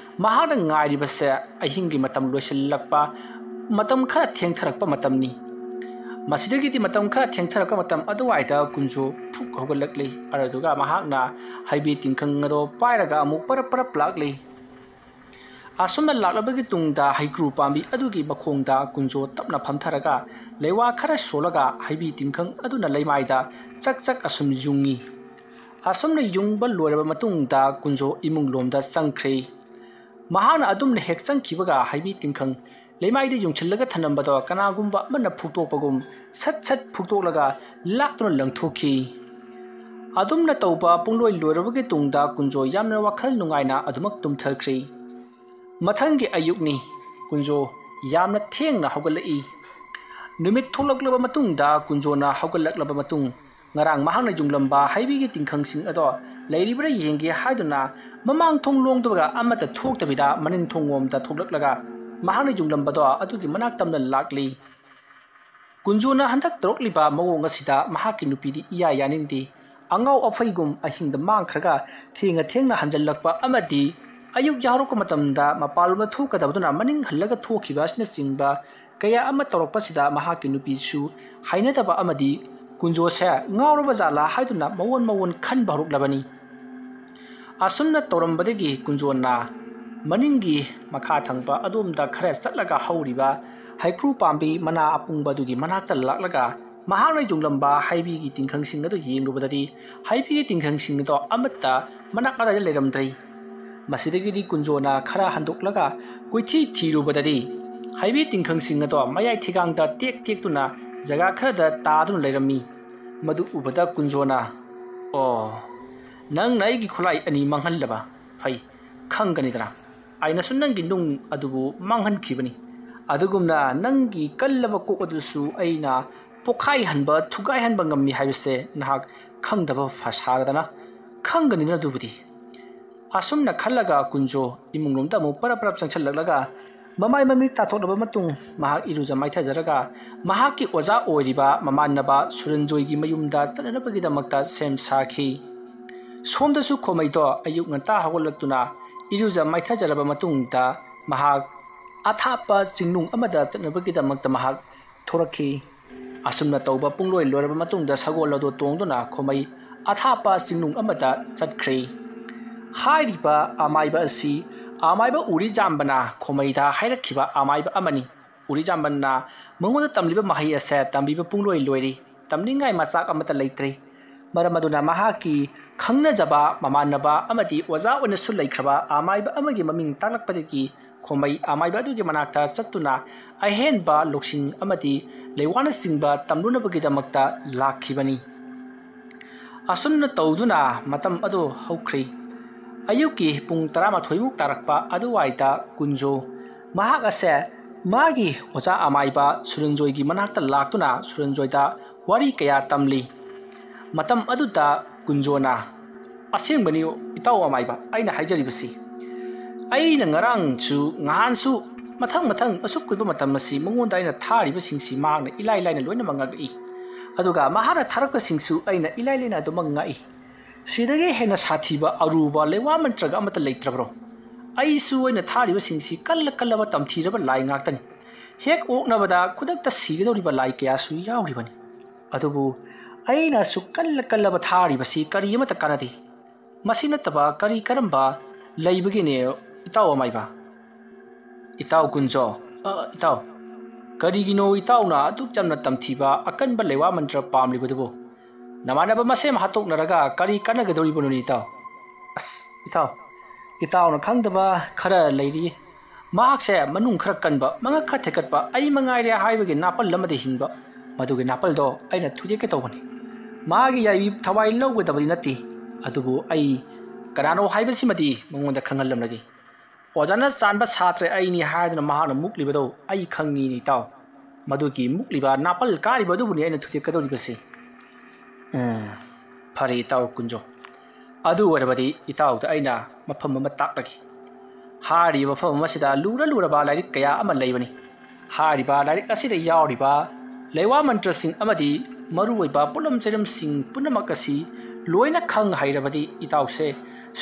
ꯃꯍꯥꯛꯅ ꯉꯥꯏꯔꯤꯕꯁꯦ ꯑꯍꯤꯡꯒꯤ ꯃꯇꯝ ꯂꯣꯏꯁꯤꯜꯂꯛꯄ, ꯃꯇꯝ ꯈꯔ ꯊꯦꯡꯊꯔꯛꯄ ꯃꯇꯝꯅꯤ꯫ ꯃꯁꯤꯗꯒꯤꯗꯤ ꯃꯇꯝ ꯈꯔ ꯊꯦꯡꯊꯔꯛꯄ ꯃꯇꯝ ꯑꯗꯨꯋꯥꯏꯗ ꯀꯨꯟꯖꯣ ꯐꯨꯛ ꯍꯧꯒꯠꯂꯛꯂꯤ꯫ ꯑꯗꯨꯗꯨꯒ ꯃꯍꯥꯛꯅ ꯍꯩꯕꯤ ꯇꯤꯡꯈꯪ ꯑꯗꯣ ꯄꯥꯏꯔꯒ ꯑꯃꯨꯛ ꯄꯔꯞ ꯄꯔꯞ ꯂꯥꯛꯂꯤ꯫ ꯑꯁꯨꯝꯅ ꯂꯥꯛꯂꯕꯒꯤ ꯇꯨꯡꯗ ꯍꯩꯀ꯭ꯔꯨ ꯄꯥꯝꯕꯤ ꯑꯗꯨꯒꯤ ꯃꯈꯣꯡꯗ ꯀꯨꯟꯖꯣ ꯇꯞꯅ ꯐꯝꯊꯔꯒ ꯂꯩꯋꯥ ꯈꯔ ꯁꯣꯜꯂꯒ ꯍꯩꯕꯤ ꯇꯤꯡꯈꯪ ꯑꯗꯨꯅ ꯂꯩꯃꯥꯏꯗ ꯆꯛ ꯆꯛ ꯑꯁꯨꯝ ꯌꯨꯡꯉꯤ꯫ ꯑꯁꯨꯝꯅ ꯌꯨꯡꯕ ꯂꯣꯏꯔꯕ ꯃꯇꯨꯡꯗ ꯀꯨꯟꯖꯣ ꯏꯃꯨꯡ ꯂꯣꯝꯗ ꯆꯪꯈ꯭ꯔꯦ꯫ ꯃꯍꯥꯛꯅ ꯑꯗꯨꯝꯅ ꯍꯦꯛ ꯆꯪꯈꯤꯕꯒ ꯍꯩꯕꯤ ꯇꯤꯡꯈꯪ ꯂꯩꯃꯥꯏꯗ ꯌꯨꯡꯁꯤꯜꯂꯒ ꯊꯝꯂꯝꯕꯗꯣ ꯀꯅꯥꯒꯨꯝꯕ ꯑꯃꯅ ꯐꯨꯛꯇꯣꯛꯄꯒꯨꯝ ꯁꯠ ꯁꯠ ꯐꯨꯛꯇꯣꯛꯂꯒ ꯂꯥꯛꯇꯨꯅ ꯂꯪꯊꯣꯛꯈꯤ꯫ ꯑꯗꯨꯝꯅ ꯇꯧꯕ ꯄꯨꯡꯂꯣꯏ ꯂꯣꯏꯔꯕꯒꯤ ꯇꯨꯡꯗ ꯀꯨꯟꯖꯣ ꯌꯥꯝꯅ ꯋꯥꯈꯜ ꯅꯨꯡꯉꯥꯏꯅ ꯑꯗꯨꯃꯛ ꯇꯨꯝꯊꯈ꯭ꯔꯦ꯫ ꯃꯊꯪꯒꯤ ꯑꯌꯨꯛꯅꯤ꯫ ꯀꯨꯟꯖꯣ ꯌꯥꯝꯅ ꯊꯦꯡꯅ ꯍꯧꯒꯠꯂꯛꯏ꯫ ꯅꯨꯃꯤꯠ ꯊꯣꯛꯂꯛꯂꯕ ꯃꯇꯨꯡꯗ ꯀꯨꯟꯖꯣꯅ ꯍꯧꯒꯠꯂꯛꯂꯕ ꯃꯇꯨꯡ ꯉꯔꯥꯡ ꯃꯍꯥꯛꯅ ꯌꯨꯡꯂꯝꯕ ꯍꯩꯕꯤꯒꯤ ꯇꯤꯡꯈꯪꯁꯤꯡ ꯑꯗꯣ ꯂꯩꯔꯤꯕ꯭ꯔꯥ ꯌꯦꯡꯒꯦ ꯍꯥꯏꯗꯨꯅ ꯃꯃꯥꯡ ꯊꯣꯡ ꯂꯣꯝꯗꯨꯒ ꯑꯃꯠꯇ ꯊꯣꯛꯇꯕꯤꯗ ꯃꯅꯤꯡ ꯊꯣꯡꯂꯣꯝꯗ ꯊꯣꯛꯂꯛꯂꯒ ꯃꯍꯥꯛꯅ ꯌꯨꯡꯂꯝꯕꯗꯣ ꯑꯗꯨꯒꯤ ꯃꯅꯥꯛ ꯇꯝꯅ ꯂꯥꯛꯂꯤ꯫ ꯀꯨꯟꯖꯣꯅ ꯍꯟꯗꯛ ꯇꯧꯔꯛꯂꯤꯕ ꯃꯑꯣꯡ ꯑꯁꯤꯗ ꯃꯍꯥꯛꯀꯤ ꯅꯨꯄꯤꯗꯤ ꯏꯌꯥ ꯌꯥꯅꯤꯡꯗꯦ꯫ ꯑꯉꯥꯎ ꯑꯐꯩꯒꯨꯝ ꯑꯍꯤꯡꯗ ꯃꯥꯡꯈ꯭ꯔꯒ ꯊꯦꯡꯅ ꯊꯦꯡꯅ ꯍꯟꯖꯜꯂꯛꯄ ꯑꯃꯗꯤ ꯑꯌꯨꯛ ꯌꯥꯍꯧꯔꯛꯄ ꯃꯇꯝꯗ ꯃꯄꯥꯟꯂꯣꯝꯗ ꯊꯣꯛꯀꯗꯕꯗꯨꯅ ꯃꯅꯤꯡ ꯍꯜꯂꯒ ꯊꯣꯛꯈꯤꯕ ꯑꯁꯤꯅꯆꯤꯡꯕ ꯀꯌꯥ ꯑꯃ ꯇꯧꯔꯛꯄꯁꯤꯗ ꯃꯍꯥꯛꯀꯤ ꯅꯨꯄꯤꯁꯨ ꯍꯩꯅꯗꯕ ꯑꯃꯗꯤ ꯀꯨꯟꯖꯣꯁꯦ ꯉꯥꯎꯔꯕ ꯖꯥꯠꯂꯥ ꯍꯥꯏꯗꯨꯅ ꯃꯑꯣꯟ ꯃꯑꯣꯟ ꯈꯟꯕ ꯍꯧꯔꯛꯂꯕꯅꯤ꯫ ꯑꯁꯨꯝꯅ ꯇꯧꯔꯝꯕꯗꯒꯤ ꯀꯨꯟꯖꯣꯅ ꯃꯅꯤꯡꯒꯤ ꯃꯈꯥ ꯊꯪꯕ ꯑꯗꯣꯝꯗ ꯈꯔ ꯆꯠꯂꯒ ꯍꯧꯔꯤꯕ ꯍꯩꯀ꯭ꯔꯨ ꯄꯥꯝꯕꯤ ꯃꯅꯥ ꯑꯄꯨꯡꯕ ꯑꯗꯨꯒꯤ ꯃꯅꯥꯛꯇ ꯂꯥꯛꯂꯒ ꯃꯍꯥꯛꯅ ꯌꯨꯡꯂꯝꯕ ꯍꯩꯕꯤꯒꯤ ꯇꯤꯡꯈꯪꯁꯤꯡ ꯑꯗꯨ ꯌꯦꯡꯂꯨꯕꯗꯗꯤ ꯍꯩꯕꯤꯒꯤ ꯇꯤꯡꯈꯪꯁꯤꯡ ꯑꯗꯣ ꯑꯃꯠꯇ ꯃꯅꯥꯛ ꯑꯗꯥꯏꯗ ꯂꯩꯔꯝꯗ꯭ꯔꯦ꯫ ꯃꯁꯤꯗꯒꯤꯗꯤ ꯀꯨꯟꯖꯣꯅ ꯈꯔ ꯍꯟꯗꯣꯛꯂꯒ ꯀꯣꯏꯊꯤ ꯊꯤꯔꯨꯕꯗꯗꯤ ꯍꯩꯕꯤ ꯇꯤꯡꯈꯪꯁꯤꯡ ꯑꯗꯣ ꯃꯌꯥꯏ ꯊꯤꯒꯥꯡꯗ ꯇꯦꯛ ꯇꯦꯛꯇꯨꯅ ꯖꯒꯥ ꯈꯔꯗ ꯇꯥꯗꯨꯅ ꯂꯩꯔꯝꯃꯤ꯫ ꯃꯗꯨ ꯎꯕꯗ ꯀꯨꯟꯖꯣꯅ, "ꯑꯣ, ꯅꯪꯅ ꯑꯩꯒꯤ ꯈꯨꯠꯂꯥꯏ ꯑꯅꯤ ꯃꯥꯡꯍꯜꯂꯕ? ꯐꯩ, ꯈꯪꯒꯅꯤꯗꯅ꯫ ꯑꯩꯅꯁꯨ ꯅꯪꯒꯤ ꯅꯨꯡ ꯑꯗꯨꯕꯨ ꯃꯥꯡꯍꯟꯈꯤꯕꯅꯤ꯫ ꯑꯗꯨꯒꯨꯝꯅ ꯅꯪꯒꯤ ꯀꯜꯂꯕ ꯀꯣꯛ ꯑꯗꯨꯁꯨ ꯑꯩꯅ ꯄꯣꯛꯈꯥꯏꯍꯟꯕ, ꯊꯨꯒꯥꯏꯍꯟꯕ ꯉꯝꯃꯤ ꯍꯥꯏꯕꯁꯦ ꯅꯍꯥꯛ ꯈꯪꯗꯕ ꯐ-, ꯁꯥꯗꯅ ꯈꯪꯒꯅꯤꯗꯅ ꯑꯗꯨꯕꯨꯗꯤ꯫" ꯑꯁꯨꯝꯅ ꯈꯜꯂꯒ ꯀꯨꯟꯖꯣ ꯏꯃꯨꯡꯂꯣꯝꯗ ꯑꯃꯨꯛ ꯄꯔꯞ ꯄꯔꯞ ꯆꯪꯁꯤꯜꯂꯛꯂꯒ ꯃꯃꯥꯏ ꯃꯃꯤꯠ ꯇꯥꯊꯣꯛꯂꯕ ꯃꯇꯨꯡ ꯃꯍꯥꯛ ꯏꯔꯨꯖ ꯃꯥꯏꯊꯖꯔꯒ ꯃꯍꯥꯛꯀꯤ ꯑꯣꯖꯥ ꯑꯣꯏꯔꯤꯕ ꯃꯃꯥꯟꯅꯕ ꯁꯨꯔꯟꯖꯣꯏꯒꯤ ꯃꯌꯨꯝꯗ ꯆꯠꯅꯅꯕꯒꯤꯗꯃꯛꯇ ꯁꯦꯝ ꯁꯥꯈꯤ꯫ ꯁꯣꯝꯗꯁꯨ ꯈꯣꯃꯩꯗꯣ ꯑꯌꯨꯛ ꯉꯟꯇꯥ ꯍꯧꯒꯠꯂꯛꯇꯨꯅ ꯏꯔꯨꯖ ꯃꯥꯏꯊꯖꯔꯕ ꯃꯇꯨꯡꯗ ꯃꯍꯥꯛ ꯑꯊꯥꯞꯄ ꯆꯤꯡꯅꯨꯡ ꯑꯃꯗ ꯆꯠꯅꯕꯒꯤꯗꯃꯛꯇ ꯃꯍꯥꯛ ꯊꯣꯔꯛꯈꯤ꯫ ꯑꯁꯨꯝꯅ ꯇꯧꯕ ꯄꯨꯡꯂꯣꯏ ꯂꯣꯏꯔꯕ ꯃꯇꯨꯡꯗ ꯁꯒꯣꯜ ꯑꯗꯨ ꯇꯣꯡꯗꯨꯅ ꯈꯣꯃꯩ ꯑꯊꯥꯞꯄ ꯆꯤꯡꯅꯨꯡ ꯑꯃꯗ ꯆꯠꯈ꯭ꯔꯦ꯫ ꯍꯥꯏꯔꯤꯕ ꯑꯃꯥꯏꯕ ꯑꯁꯤ ꯑꯃꯥꯏꯕ ꯎꯔꯤꯖꯥꯝꯕꯅ ꯈꯣꯃꯩꯗ ꯍꯥꯏꯔꯛꯈꯤꯕ ꯑꯃꯥꯏꯕ ꯑꯃꯅꯤ꯫ ꯎꯔꯤꯖꯥꯝꯕꯅ ꯃꯉꯣꯟꯗ ꯇꯝꯂꯤꯕ ꯃꯍꯩ ꯑꯁꯦ ꯇꯝꯕꯤꯕ ꯄꯨꯡꯂꯣꯏ ꯂꯣꯏꯔꯤ, ꯇꯝꯅꯤꯡꯉꯥꯏ ꯃꯆꯥꯛ ꯑꯃꯠꯇ ꯂꯩꯇ꯭ꯔꯦ꯫ ꯃꯔꯝ ꯑꯗꯨꯅ ꯃꯍꯥꯛꯀꯤ ꯈꯪꯅꯖꯕ ꯃꯃꯥꯟꯅꯕ ꯑꯃꯗꯤ ꯑꯣꯖꯥ ꯑꯣꯏꯅꯁꯨ ꯂꯩꯈ꯭ꯔꯕ ꯑꯃꯥꯏꯕ ꯑꯃꯒꯤ ꯃꯃꯤꯡ ꯇꯥꯛꯂꯛꯄꯗꯒꯤ ꯈꯣꯃꯩ ꯑꯃꯥꯏꯕ ꯑꯗꯨꯒꯤ ꯃꯅꯥꯛꯇ ꯆꯠꯇꯨꯅ ꯑꯍꯦꯟꯕ ꯂꯧꯁꯤꯡ ꯑꯃꯗꯤ ꯂꯩꯋꯥꯅꯆꯤꯡꯕ ꯇꯝꯂꯨꯅꯕꯒꯤꯗꯃꯛꯇ ꯂꯥꯛꯈꯤꯕꯅꯤ꯫ ꯑꯁꯨꯝꯅ ꯇꯧꯗꯨꯅ ꯃꯇꯝ ꯑꯗꯨ ꯍꯧꯈ꯭ꯔꯦ꯫ ꯑꯌꯨꯛꯀꯤ ꯄꯨꯡ ꯇꯔꯥꯃꯥꯊꯣꯏꯃꯨꯛ ꯇꯥꯔꯛꯄ ꯑꯗꯨꯋꯥꯏꯗ ꯀꯨꯟꯖꯣ ꯃꯍꯥꯛ ꯑꯁꯦ ꯃꯥꯒꯤ ꯑꯣꯖꯥ ꯑꯃꯥꯏꯕ ꯁꯨꯔꯟꯖꯣꯏꯒꯤ ꯃꯅꯥꯛꯇ ꯂꯥꯛꯇꯨꯅ ꯁꯨꯔꯟꯖꯣꯏꯗ ꯋꯥꯔꯤ ꯀꯌꯥ ꯇꯝꯂꯤ꯫ ꯃꯇꯝ ꯑꯗꯨꯗ ꯀꯨꯟꯖꯣꯅ, "ꯑꯁꯦꯡꯕꯅꯤ ꯏꯇꯥꯎ ꯑꯃꯥꯏꯕ, ꯑꯩꯅ ꯍꯥꯏꯖꯔꯤꯕꯁꯤ꯫ ꯑꯩꯅ ꯉꯔꯥꯡꯁꯨ ꯅꯍꯥꯟꯁꯨ ꯃꯊꯪ ꯃꯊꯪ ꯑꯁꯨꯛ ꯀꯨꯏꯕ ꯃꯇꯝ ꯑꯁꯤ ꯃꯉꯣꯟꯗ ꯑꯩꯅ ꯊꯥꯔꯤꯕꯁꯤꯡꯁꯤ ꯃꯍꯥꯛꯅ ꯏꯂꯥꯏ ꯂꯥꯏꯅ ꯂꯣꯏꯅꯃꯛ ꯉꯥꯛꯂꯛꯏ꯫ ꯑꯗꯨꯒ ꯃꯍꯥꯛꯅ ꯊꯥꯔꯛꯄꯁꯤꯡꯁꯨ ꯑꯩꯅ ꯏꯂꯥꯏ ꯂꯥꯏꯅ ꯑꯗꯨꯃꯛ ꯉꯥꯛꯏ꯫ ꯁꯤꯗꯒꯤ ꯍꯦꯟꯅ ꯁꯥꯊꯤꯕ ꯑꯔꯨꯕ ꯂꯩꯋꯥ ꯃꯟꯇ꯭ꯔꯒ ꯑꯃꯠꯇ ꯂꯩꯇ꯭ꯔꯕ꯭ꯔꯣ? ꯑꯩꯁꯨ ꯑꯩꯅ ꯊꯥꯔꯤꯕꯁꯤꯡꯁꯤ ꯀꯜꯂ ꯀꯜꯂꯕ ꯇꯝꯊꯤꯔꯕ ꯂꯥꯏ ꯉꯥꯛꯇꯅꯤ꯫ ꯍꯦꯛ ꯑꯣꯛꯅꯕꯗ ꯈꯨꯗꯛꯇ ꯁꯤꯒꯗꯧꯔꯤꯕ ꯂꯥꯏ ꯀꯌꯥꯁꯨ ꯌꯥꯎꯔꯤꯕꯅꯤ꯫ ꯑꯗꯨꯕꯨ ꯑꯩꯅ ꯑꯁꯨꯛ ꯀꯜꯂ ꯀꯜꯂꯕ ꯊꯥꯔꯤꯕꯁꯤ ꯀꯔꯤ ꯑꯃꯠꯇ ꯀꯥꯟꯅꯗꯦ꯫ ꯃꯁꯤ ꯅꯠꯇꯕ ꯀꯔꯤ ꯀꯔꯝꯕ ꯂꯩꯕꯒꯦꯅꯦ ꯏꯇꯥꯎ ꯑꯃꯥꯏꯕ?" "ꯏꯇꯥꯎ ꯀꯨꯟꯖꯣ, ꯑ, ꯏꯇꯥꯎ, ꯀꯔꯤꯒꯤꯅꯣ ꯏꯇꯥꯎꯅ ꯑꯗꯨꯛ ꯌꯥꯝꯅ ꯇꯝꯊꯤꯕ ꯑꯀꯟꯕ ꯂꯩꯋꯥ ꯃꯟꯇ꯭ꯔ ꯄꯥꯝꯂꯤꯕꯗꯨꯕꯨ? ꯅꯃꯥꯟꯅꯕ ꯃꯁꯦꯟ ꯍꯥꯠꯇꯣꯛꯅꯔꯒ ꯀꯔꯤ ꯀꯥꯟꯅꯒꯗꯧꯔꯤꯕꯅꯣꯅꯦ ꯏꯇꯥꯎ?" "ꯑꯁ, ꯏꯇꯥꯎ, ꯏꯇꯥꯎꯅ ꯈꯪꯗꯕ ꯈꯔ ꯂꯩꯔꯤ꯫ ꯃꯍꯥꯛꯁꯦ ꯃꯅꯨꯡ ꯈꯔ ꯀꯟꯕ, ꯃꯉꯛ ꯈꯔ ꯊꯦꯛꯀꯠꯄ, ꯑꯩ ꯃꯉꯥꯏꯔꯦ ꯍꯥꯏꯕꯒꯤ ꯅꯥꯄꯜ ꯑꯃꯗ ꯍꯤꯡꯕ, ꯃꯗꯨꯒꯤ ꯅꯥꯄꯜꯗꯣ ꯑꯩꯅ ꯊꯨꯗꯦꯛꯀꯦ ꯇꯧꯕꯅꯤ꯫ ꯃꯥꯒꯤ ꯌꯥꯏꯕꯤ ꯊꯋꯥꯏ ꯂꯧꯒꯗꯕꯗꯤ ꯅꯠꯇꯦ, ꯑꯗꯨꯕꯨ ꯑꯩ ꯀꯅꯥꯅꯣ ꯍꯥꯏꯕꯁꯤꯃꯗꯤ ꯃꯉꯣꯟꯗ ꯈꯪꯍꯜꯂꯝꯂꯒꯦ꯫ ꯑꯣꯖꯥꯅ ꯆꯥꯟꯕ ꯁꯥꯇ꯭ꯔ ꯑꯩꯅꯤ ꯍꯥꯏꯗꯨꯅ ꯃꯍꯥꯛꯅ ꯃꯨꯛꯂꯤꯕꯗꯣ ꯑꯩ ꯈꯪꯉꯤꯅꯦ ꯏꯇꯥꯎ꯫ ꯃꯗꯨꯒꯤ ꯃꯨꯛꯂꯤꯕ ꯅꯥꯄꯜ ꯀꯥꯔꯤꯕ ꯑꯗꯨꯕꯨꯅꯤ ꯑꯩꯅ ꯊꯨꯗꯦꯛꯀꯗꯧꯔꯤꯕꯁꯦ꯫" "ꯎꯝ, ꯐꯔꯦ ꯏꯇꯥꯎ ꯀꯨꯟꯖꯣ꯫ ꯑꯗꯨ ꯑꯣꯏꯔꯕꯗꯤ ꯏꯇꯥꯎꯗ ꯑꯩꯅ ꯃꯐꯝ ꯑꯃ ꯇꯥꯛꯂꯒꯦ꯫ ꯍꯥꯏꯔꯤꯕ ꯃꯐꯝ ꯑꯁꯤꯗ ꯂꯨꯔ ꯂꯨꯔꯕ ꯂꯥꯏꯔꯤꯛ ꯀꯌꯥ ꯑꯃ ꯂꯩꯕꯅꯤ꯫ ꯍꯥꯏꯔꯤꯕ ꯂꯥꯏꯔꯤꯛ ꯑꯁꯤꯗ ꯌꯥꯎꯔꯤꯕ ꯂꯩꯋꯥ ꯃꯟꯇ꯭ꯔꯁꯤꯡ ꯑꯃꯗꯤ ꯃꯔꯨꯑꯣꯏꯕ ꯄꯣꯠꯂꯝ ꯆꯩꯔꯝꯁꯤꯡ ꯄꯨꯝꯅꯃꯛ ꯑꯁꯤ ꯂꯣꯏꯅ ꯈꯪ ꯍꯩꯔꯕꯗꯤ ꯏꯇꯥꯎꯁꯦ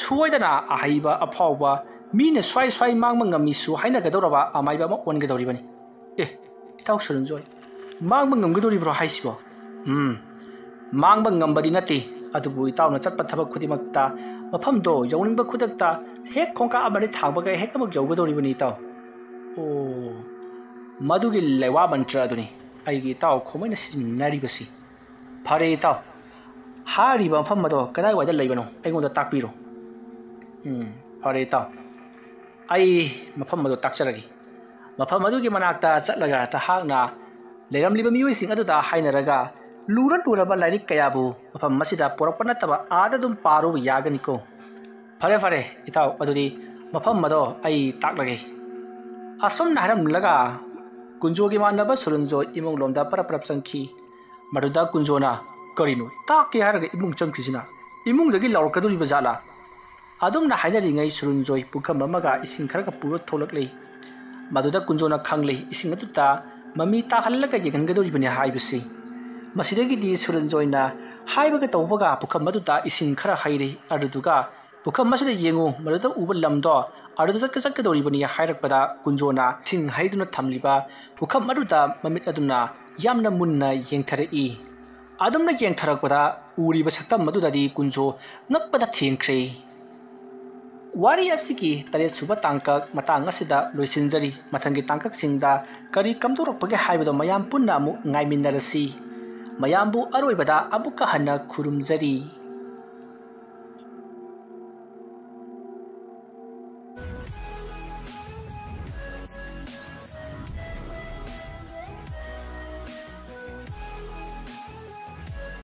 ꯁꯣꯏꯗꯅ ꯑꯍꯩꯕ ꯑꯐꯥꯎꯕ ꯃꯤꯅ ꯁ꯭ꯋꯥꯏ ꯁ꯭ꯋꯥꯏ ꯃꯥꯡꯕ ꯉꯝꯃꯤꯁꯨ ꯍꯥꯏꯅꯒꯗꯧꯔꯕ ꯑꯃꯥꯏꯕ ꯑꯃ ꯑꯣꯟꯒꯗꯧꯔꯤꯕꯅꯤ꯫ ꯑꯦ, ꯏꯇꯥꯎ ꯁꯨꯔꯟꯖꯣꯏ, ꯃꯥꯡꯕ ꯉꯝꯒꯗꯧꯔꯤꯕ꯭ꯔꯣ ꯍꯥꯏꯁꯤꯕꯣ? ꯎꯝ, ꯃꯥꯡꯕ ꯉꯝꯕꯗꯤ ꯅꯠꯇꯦ, ꯑꯗꯨꯕꯨ ꯏꯇꯥꯎꯅ ꯆꯠꯄ ꯊꯕꯛ ꯈꯨꯗꯤꯡꯃꯛꯇ ꯃꯐꯝꯗꯣ ꯌꯧꯅꯤꯡꯕ ꯈꯨꯗꯛꯇ ꯍꯦꯛ ꯈꯣꯡꯀꯥꯞ ꯑꯃꯅꯤ ꯊꯥꯡꯕꯒ ꯍꯦꯛꯇꯃꯛ ꯌꯧꯒꯗꯧꯔꯤꯕꯅꯤ ꯏꯇꯥꯎ꯫ ꯑꯣ, ꯃꯗꯨꯒꯤ ꯂꯩꯋꯥ ꯃꯟꯇ꯭ꯔ ꯑꯗꯨꯅꯤ ꯑꯩꯒꯤ ꯏꯇꯥꯎ ꯈꯣꯃꯩꯅ ꯁꯤꯖꯤꯟꯅꯔꯤꯕꯁꯤ꯫ ꯐꯔꯦ ꯏꯇꯥꯎ, ꯍꯥꯏꯔꯤꯕ ꯃꯐꯝ ꯑꯗꯣ ꯀꯗꯥꯏꯋꯥꯏꯗ ꯂꯩꯕꯅꯣ ꯑꯩꯉꯣꯟꯗ ꯇꯥꯛꯄꯤꯔꯣ꯫ ꯎꯝ, ꯐꯔꯦ ꯏꯇꯥꯎ, ꯑꯩ ꯃꯐꯝ ꯑꯗꯨ ꯇꯥꯛꯆꯔꯒꯦ꯫ ꯃꯐꯝ ꯑꯗꯨꯒꯤ ꯃꯅꯥꯛꯇ ꯆꯠꯂꯒ ꯅꯍꯥꯛꯅ ꯂꯩꯔꯝꯂꯤꯕ ꯃꯤꯑꯣꯏꯁꯤꯡ ꯑꯗꯨꯗ ꯍꯥꯏꯅꯔꯒ ꯂꯨꯔ ꯂꯨꯔꯕ ꯂꯥꯏꯔꯤꯛ ꯀꯌꯥꯕꯨ ꯃꯐꯝ ꯑꯁꯤꯗ ꯄꯨꯔꯛꯄ ꯅꯠꯇꯕ ꯑꯥꯗ ꯑꯗꯨꯝ ꯄꯥꯔꯨꯕ ꯌꯥꯒꯅꯤꯀꯣ꯫ ꯐꯔꯦ ꯐꯔꯦ ꯏꯇꯥꯎ, ꯑꯗꯨꯗꯤ ꯃꯐꯝ ꯑꯗꯣ ꯑꯩ ꯇꯥꯛꯂꯒꯦ꯫ ꯑꯁꯨꯝꯅ ꯍꯥꯏꯔꯝꯂꯒ ꯀꯨꯟꯖꯣꯒꯤ ꯃꯥꯟꯅꯕ ꯁꯨꯔꯟꯖꯣꯏ ꯏꯃꯨꯡ ꯂꯣꯝꯗ ꯄꯔꯞ ꯄꯔꯞ ꯆꯪꯈꯤ꯫ ꯃꯗꯨꯗ ꯀꯨꯟꯖꯣꯅ, "ꯀꯔꯤꯅꯣ, ꯇꯥꯛꯀꯦ ꯍꯥꯏꯔꯒ ꯏꯃꯨꯡ ꯆꯪꯈ꯭ꯔꯤꯁꯤꯅ? ꯏꯃꯨꯡꯗꯒꯤ ꯂꯥꯎꯔꯛꯀꯗꯧꯔꯤꯕ ꯖꯥꯠꯂꯥ?" ꯑꯗꯨꯝꯅ ꯍꯥꯏꯅꯔꯤꯉꯩ ꯁꯨꯔꯟꯖꯣꯏ ꯄꯨꯈꯝ ꯑꯃꯒ ꯏꯁꯤꯡ ꯈꯔꯒ ꯄꯨꯔ ꯊꯣꯛꯂꯛꯂꯤ꯫ ꯃꯗꯨꯗ ꯀꯨꯟꯖꯣꯅ ꯈꯪꯂꯦ ꯏꯁꯤꯡ ꯑꯗꯨꯗ ꯃꯃꯤ ꯇꯥꯍꯜꯂꯒ ꯌꯦꯡꯍꯟꯒꯗꯧꯔꯤꯕꯅꯤ ꯍꯥꯏꯕꯁꯤ꯫ ꯃꯁꯤꯗꯒꯤꯗꯤ ꯁꯨꯔꯟꯖꯣꯏꯅ ꯍꯥꯏꯕꯒ ꯇꯧꯕꯒ ꯄꯨꯈꯝ ꯑꯗꯨꯗ ꯏꯁꯤꯡ ꯈꯔ ꯍꯩꯔꯦ꯫ ꯑꯗꯨꯗꯨꯒ ꯄꯨꯈꯝ ꯑꯁꯤꯗ ꯌꯦꯡꯉꯨ, ꯃꯗꯨꯗ ꯎꯕ ꯂꯝꯗꯣ ꯑꯗꯨꯗ ꯆꯠꯀ ꯆꯠꯀꯗꯧꯔꯤꯕꯅꯤ ꯍꯥꯏꯔꯛꯄꯗ ꯀꯨꯟꯖꯣꯅ ꯏꯁꯤꯡ ꯍꯩꯗꯨꯅ ꯊꯝꯂꯤꯕ ꯄꯨꯈꯝ ꯑꯗꯨꯗ ꯃꯃꯤꯠ ꯑꯗꯨꯅ ꯌꯥꯝꯅ ꯃꯨꯟꯅ ꯌꯦꯡꯊꯔꯛꯏ꯫ ꯑꯗꯨꯝꯅ ꯌꯦꯡꯊꯔꯛꯄꯗ ꯎꯔꯤꯕ ꯁꯛꯇꯝ ꯑꯗꯨꯗꯗꯤ ꯀꯨꯟꯖꯣ ꯉꯛꯄꯗ ꯊꯦꯡꯈ꯭ꯔꯦ꯫ ꯋꯥꯔꯤ ꯑꯁꯤꯒꯤ ꯇꯔꯦꯠ ꯁꯨꯕ ꯇꯥꯡꯀꯛ ꯃꯇꯥꯡ ꯑꯁꯤꯗ ꯂꯣꯏꯁꯤꯟꯖꯔꯤ꯫ ꯃꯊꯪꯒꯤ ꯇꯥꯡꯀꯛꯁꯤꯡꯗ ꯀꯔꯤ ꯀꯝꯗꯧꯔꯛꯄꯒꯦ ꯍꯥꯏꯕꯗꯣ ꯃꯌꯥꯝ ꯄꯨꯟꯅ ꯑꯃꯨꯛ ꯉꯥꯏꯃꯤꯟꯅꯔꯁꯤ꯫ ꯃꯌꯥꯝꯕꯨ ꯑꯔꯣꯏꯕꯗ ꯑꯃꯨꯛꯀ ꯍꯟꯅ ꯈꯨꯔꯨꯝꯖꯔꯤ꯫